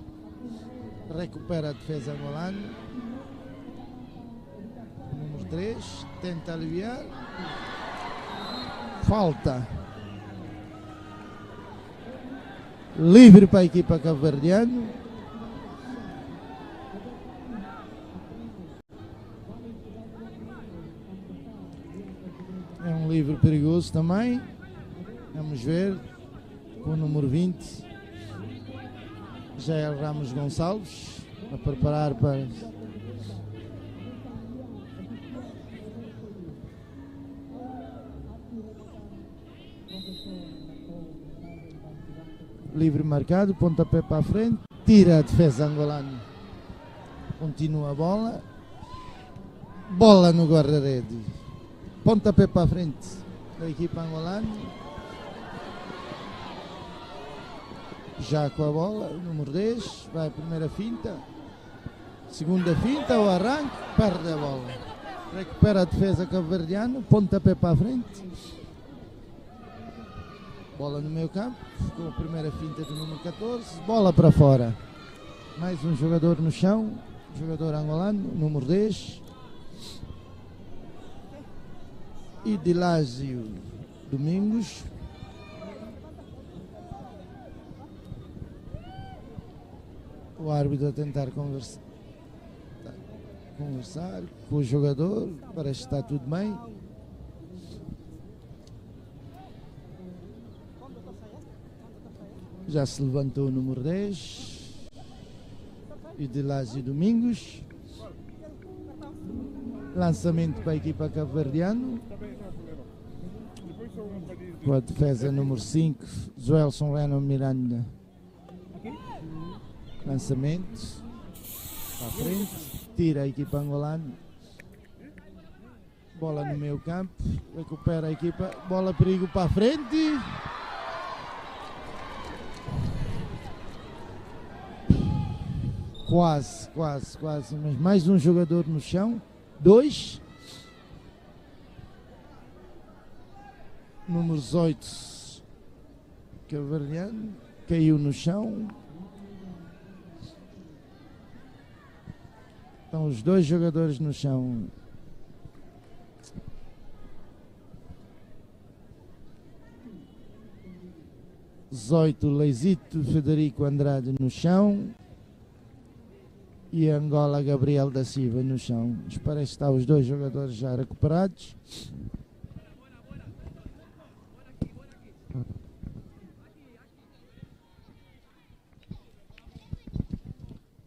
Recupera a defesa angolana. Número três, tenta aliviar. Falta. Livre para a equipa cabo-verdiano. É um livre perigoso também. Vamos ver. Com o número vinte, Jael Ramos Gonçalves, a preparar para livre marcado, pontapé para a frente, tira a defesa angolana. Continua a bola. Bola no guarda-rede. Pontapé para a frente da equipa angolana. Já com a bola, o número dez, vai a primeira finta. Segunda finta, o arranque, perde a bola. Recupera a defesa cabo-verdiana, pontapé para a frente. Bola no meio campo, com a primeira finta do número catorze, bola para fora. Mais um jogador no chão, jogador angolano, número dez. Idilásio Domingos. O árbitro a tentar conversa-, conversar com o jogador para estar tudo bem. Já se levantou o número dez, Idilásio Domingos. Lançamento para a equipa cabo-verdiana. Com a defesa número cinco, Joelson Reno Miranda. Lançamento para a frente. Tira a equipa angolana. Bola no meio campo. Recupera a equipa. Bola, perigo para a frente. Quase, quase, quase. Mas mais um jogador no chão. Dois. Número dezoito, cabo-verdiano, caiu no chão. Estão os dois jogadores no chão. Dezoito, Leizito, Federico Andrade no chão. E Angola, Gabriel da Silva no chão. Mas parece que está os dois jogadores já recuperados.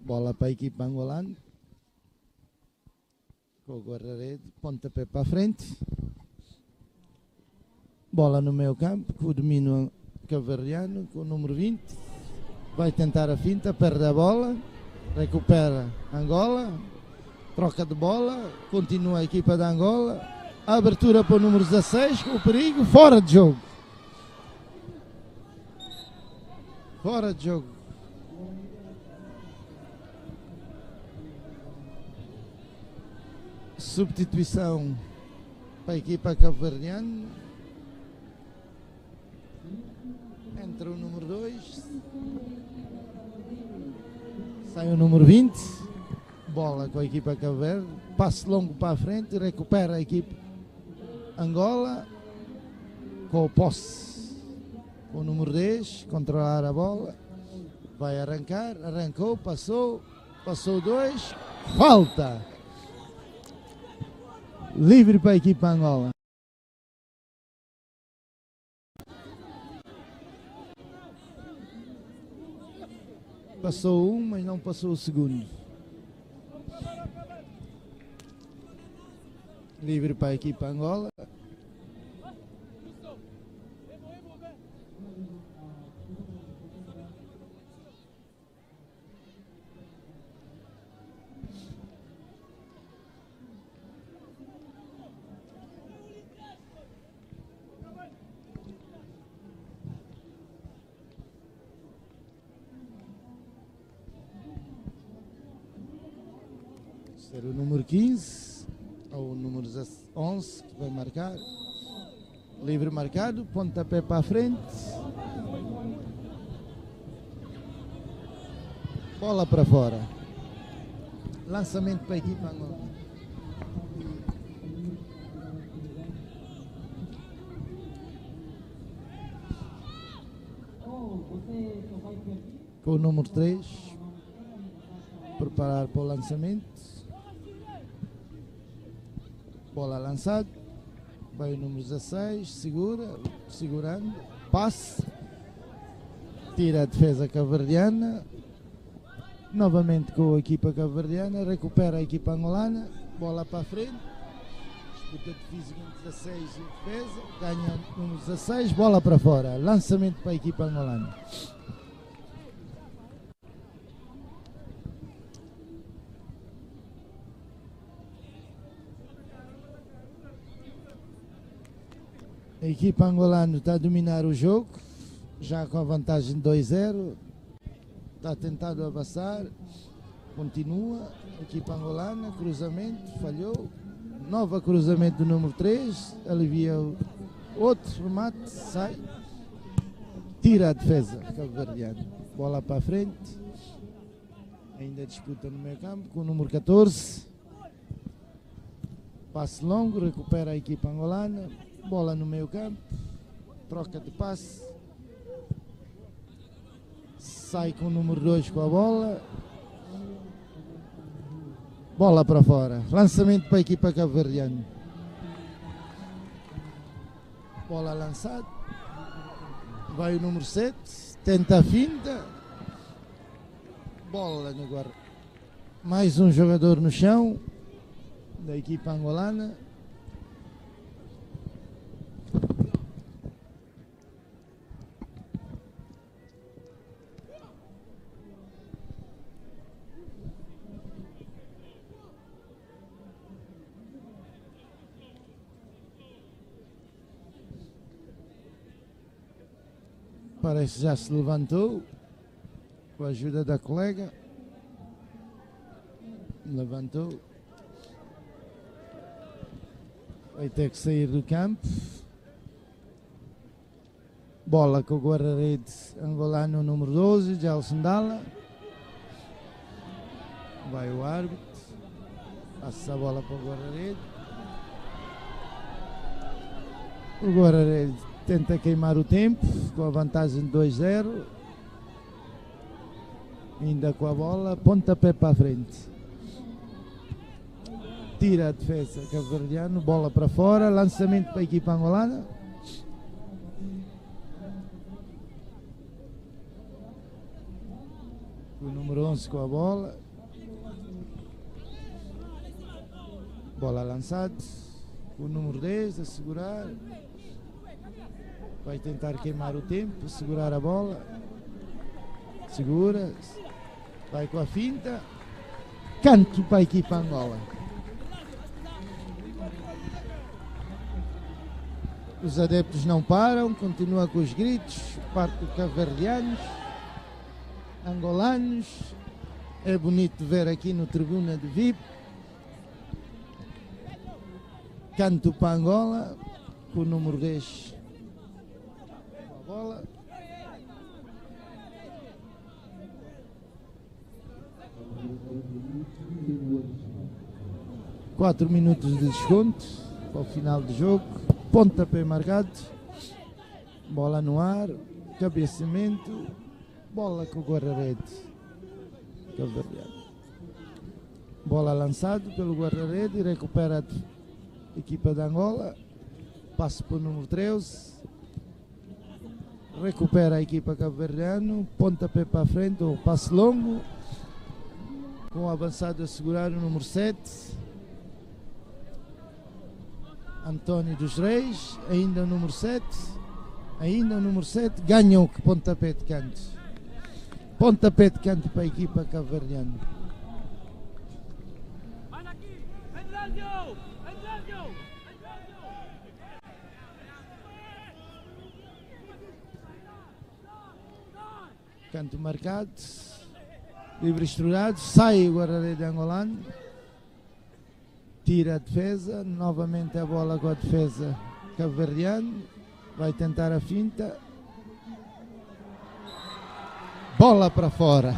Bola para a equipa angolana. Com o guarda-rede, pontapé para a frente. Bola no meio campo, com o domínio cabo-verdiano, com o número vinte. Vai tentar a finta, perde a bola. Recupera Angola. Troca de bola, continua a equipa da Angola. Abertura para o número dezasseis, com o perigo, fora de jogo. Fora de jogo. Substituição Para a equipa cabo-verdiana. Entra o número dois. Sai o número vinte. Bola com a equipa Cabo Verde. Passe longo para a frente. Recupera a equipa Angola. Com o posse. Com o número dez. Controlar a bola. Vai arrancar. Arrancou. Passou. Passou dois. Falta. Livre para a equipa Angola. Passou um, mas não passou o segundo. Livre para a equipa Angola. Será o número quinze ou o número onze que vai marcar. Livre marcado, pontapé para a frente. Bola para fora. Lançamento para a equipa Angola. Com o número três. Preparar para o lançamento. Bola lançada. Vai o número dezasseis. Segura. Segurando. Passe. Tira a defesa cabo-verdiana. Novamente com a equipa cabo-verdiana. Recupera a equipa angolana. Bola para a frente. Disputa de físico entre dezasseis e defesa. Ganha o número dezasseis. Bola para fora. Lançamento para a equipa angolana. A equipa angolana está a dominar o jogo, já com a vantagem de dois zero. Está tentado avançar, continua. Equipa angolana, cruzamento, falhou. Nova cruzamento do número três, alivia o outro remate, sai. Tira a defesa cabo-verdiana. Bola para a frente. Ainda disputa no meio campo com o número catorze. Passe longo, recupera a equipa angolana. Bola no meio campo. Troca de passe. Sai com o número dois com a bola. Bola para fora. Lançamento para a equipa cabo-verdiana. Bola lançada. Vai o número sete. Tenta a finta. Bola no guarda. Mais um jogador no chão da equipa angolana. Parece que já se levantou, com a ajuda da colega. Levantou. Vai ter que sair do campo. Bola com o guarda-redes angolano número doze, Gelson Dalla. Vai o árbitro. Passa a bola para o guarda-redes. O guarda-redes tenta queimar o tempo com a vantagem de dois zero. Ainda com a bola, pontapé para a frente. Tira a defesa cabo-verdiana, bola para fora, lançamento para a equipa angolana. O número onze com a bola. Bola lançada. O número dez a segurar. Vai tentar queimar o tempo, segurar a bola. Segura. Vai com a finta. Canto para a equipa Angola. Os adeptos não param, continua com os gritos, parte de cabo-verdianos, angolanos. É bonito ver aqui no tribuna de V I P. Kantu para Angola, com o número dez. Bola. Quatro minutos de desconto para o final do jogo. Pontapé marcado. Bola no ar. Cabeceamento. Bola com o guarda-rede. Cabo Verde. Bola lançado pelo guarda-rede. Recupera a equipa da Angola. Passe para o número treze. Recupera a equipa cabo-verdiano. Pontapé para frente, ou passe longo. Com o avançado a segurar o número sete. António dos Reis, ainda o número sete. Ainda o número sete. Ganhou que pontapé de canto. Pontapé de canto para a equipa cabo-verdiana. Canto marcado. Livre estourado. Sai o guarda-rede angolano. Tira a defesa. Novamente a bola com a defesa cabo-verdiana. Vai tentar a finta. Bola para fora.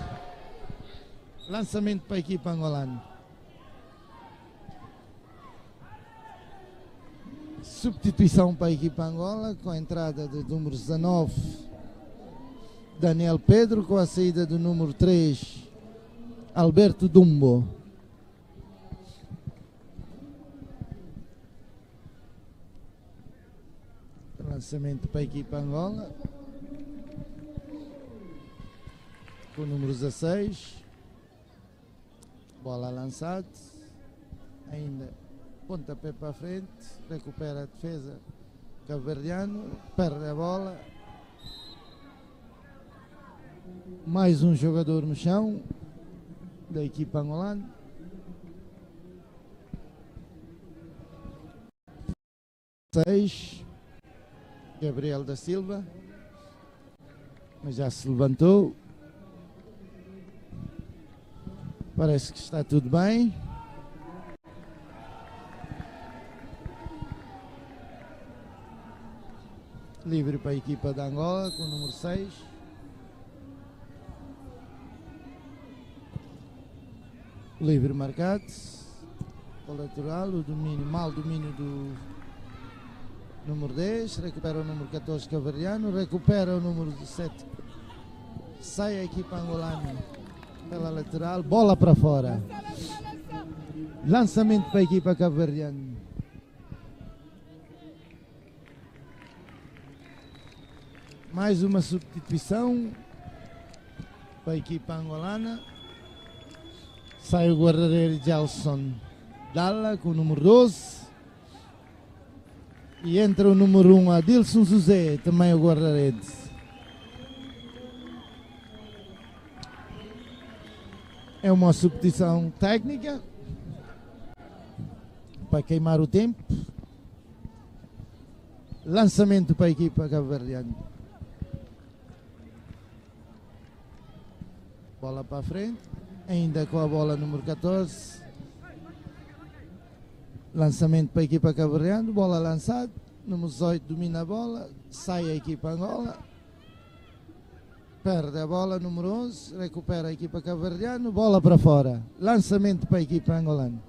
Lançamento para a equipa angolana. Substituição para a equipa Angola, com a entrada do número dezanove, Daniel Pedro, com a saída do número três, Alberto Dumbo. Lançamento para a equipa Angola. Com o número dezasseis. Bola lançada. Ainda pontapé para frente. Recupera a defesa cabo-verdiano. Perde a bola. Mais um jogador no chão. Da equipa angolana. Seis, Gabriel da Silva. Mas já se levantou. Parece que está tudo bem. Livre para a equipa da Angola, com o número seis. Livre marcado. Para o lateral, o domínio, mau domínio do número dez. Recupera o número catorze cabo-verdiano. Recupera o número dezassete. Sai a equipa angolana pela lateral. Bola para fora. Lançamento para a equipa cabo-verdiana. Mais uma substituição para a equipa angolana. Sai o guarda-rede Gelson Dalla com o número doze. E entra o número um, Adilson José, também o guarda-redes. É uma substituição técnica para queimar o tempo. Lançamento para a equipa cabo-verdiana. Bola para frente. Ainda com a bola, número catorze. Lançamento para a equipa cabo-verdiana. Bola lançada. Número dezoito domina a bola. Sai a equipa Angola. Perde a bola, número onze. Recupera a equipa cabo-verdiana. Bola para fora. Lançamento para a equipa angolana.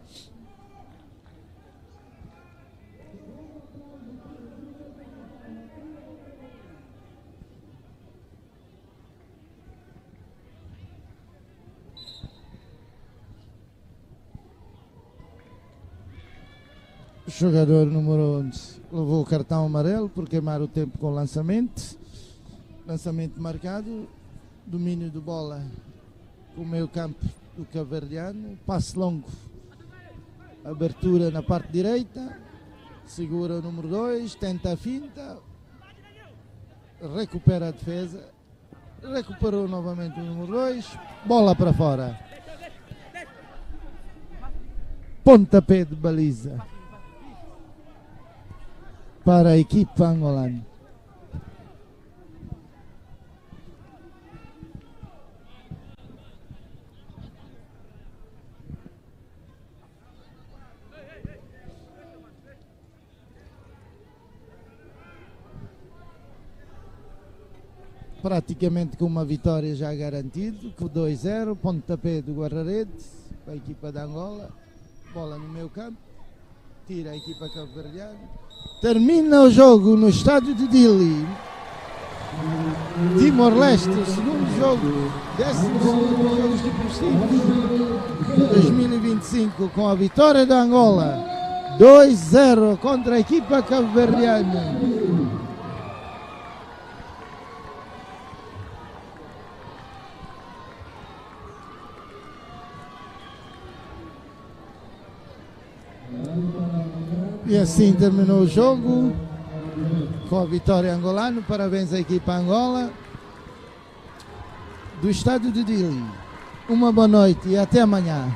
O jogador número onze levou o cartão amarelo por queimar o tempo com o lançamento. Lançamento marcado. Domínio de bola com o meio campo do cabo-verdiano. Passe longo. Abertura na parte direita. Segura o número dois. Tenta a finta. Recupera a defesa. Recuperou novamente o número dois. Bola para fora. Pontapé de baliza para a equipa angolana. Praticamente com uma vitória já garantida, com dois zero, pontapé do guarda-redes para a equipa da Angola, bola no meio campo, tira a equipa cabo-verdiana. Termina o jogo no estádio de Dili. Timor-Leste, segundo jogo, décimo segundo jogo de possíveis dois mil e vinte e cinco, com a vitória da Angola, dois zero contra a equipa cabo-verdiana. E assim terminou o jogo com a vitória angolana. Parabéns à equipa Angola do estado de Dili. Uma boa noite e até amanhã.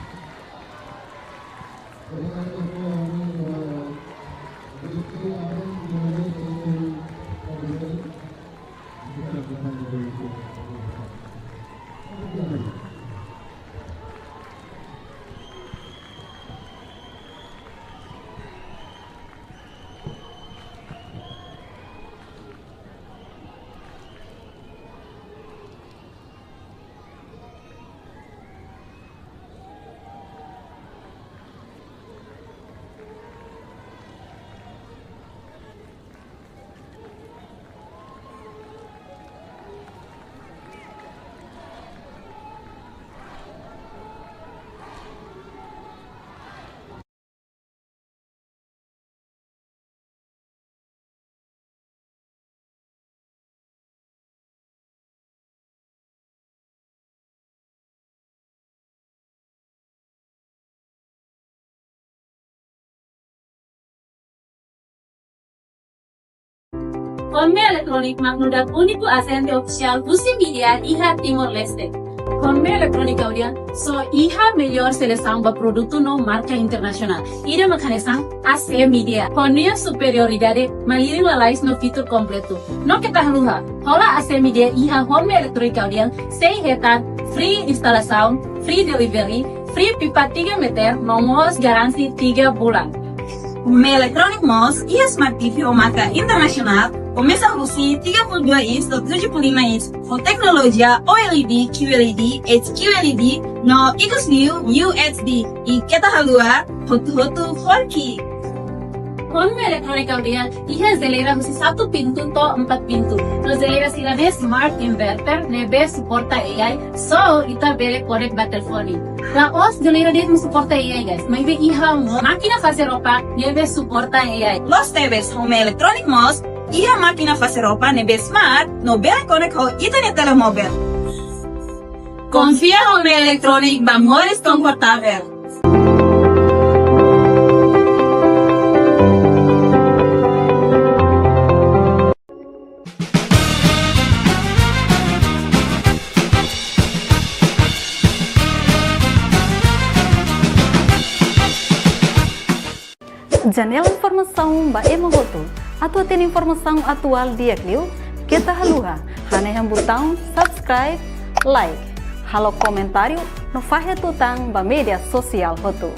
Honme Electronic mak nu'udar úniku ajente ofisiál husi Midea iha Timor-Leste. Honme Electronic Audian só iha mellór selesaun ba produtu no marka internasionál. Ida mak hanesan A C Midea. Ho nia superioridade, malirin lalais no fitur kompletu. No keta haluha, hola A C Midea iha Honme Electronic Audian sei hetan free instalasaun, free delivery, free pipa tiga meter, no mós garantia tiga bulan. Honme Electronic mós iha smart T V ho marka internasionál, komesa husi tiga puluh dua inch to'o tujuh puluh lima inch, ho teknolojia OLED, QLED, HQLED, no ikus liu UHD. I keta haluha, hotu-hotu four K. Honme Electronic Audian iha jeleira husi satu pintu to'o empat pintu. No jeleira sira-ne'e smart inverter ne'ebé suporta A I, só ita bele konek ba telefone. La'ós jeleira de'it mak suporta A I, guys. Maibé iha mós mákina fase roupa ne'ebé suporta A I. Loos tebes, Honme Electronic mós iha mákina fase roupa ne'ebé smart, no bele konek ho ita-nia telemóvel. Konfia Honme Electronic ba moris konfortavel. Janela informasaun ba ema hotu. Atu hatene informasaun atuál di'ak liu, keta haluha hanehan butaun subscribe, like, halo komentáriu no fahe tutan ba média sosiál hotu.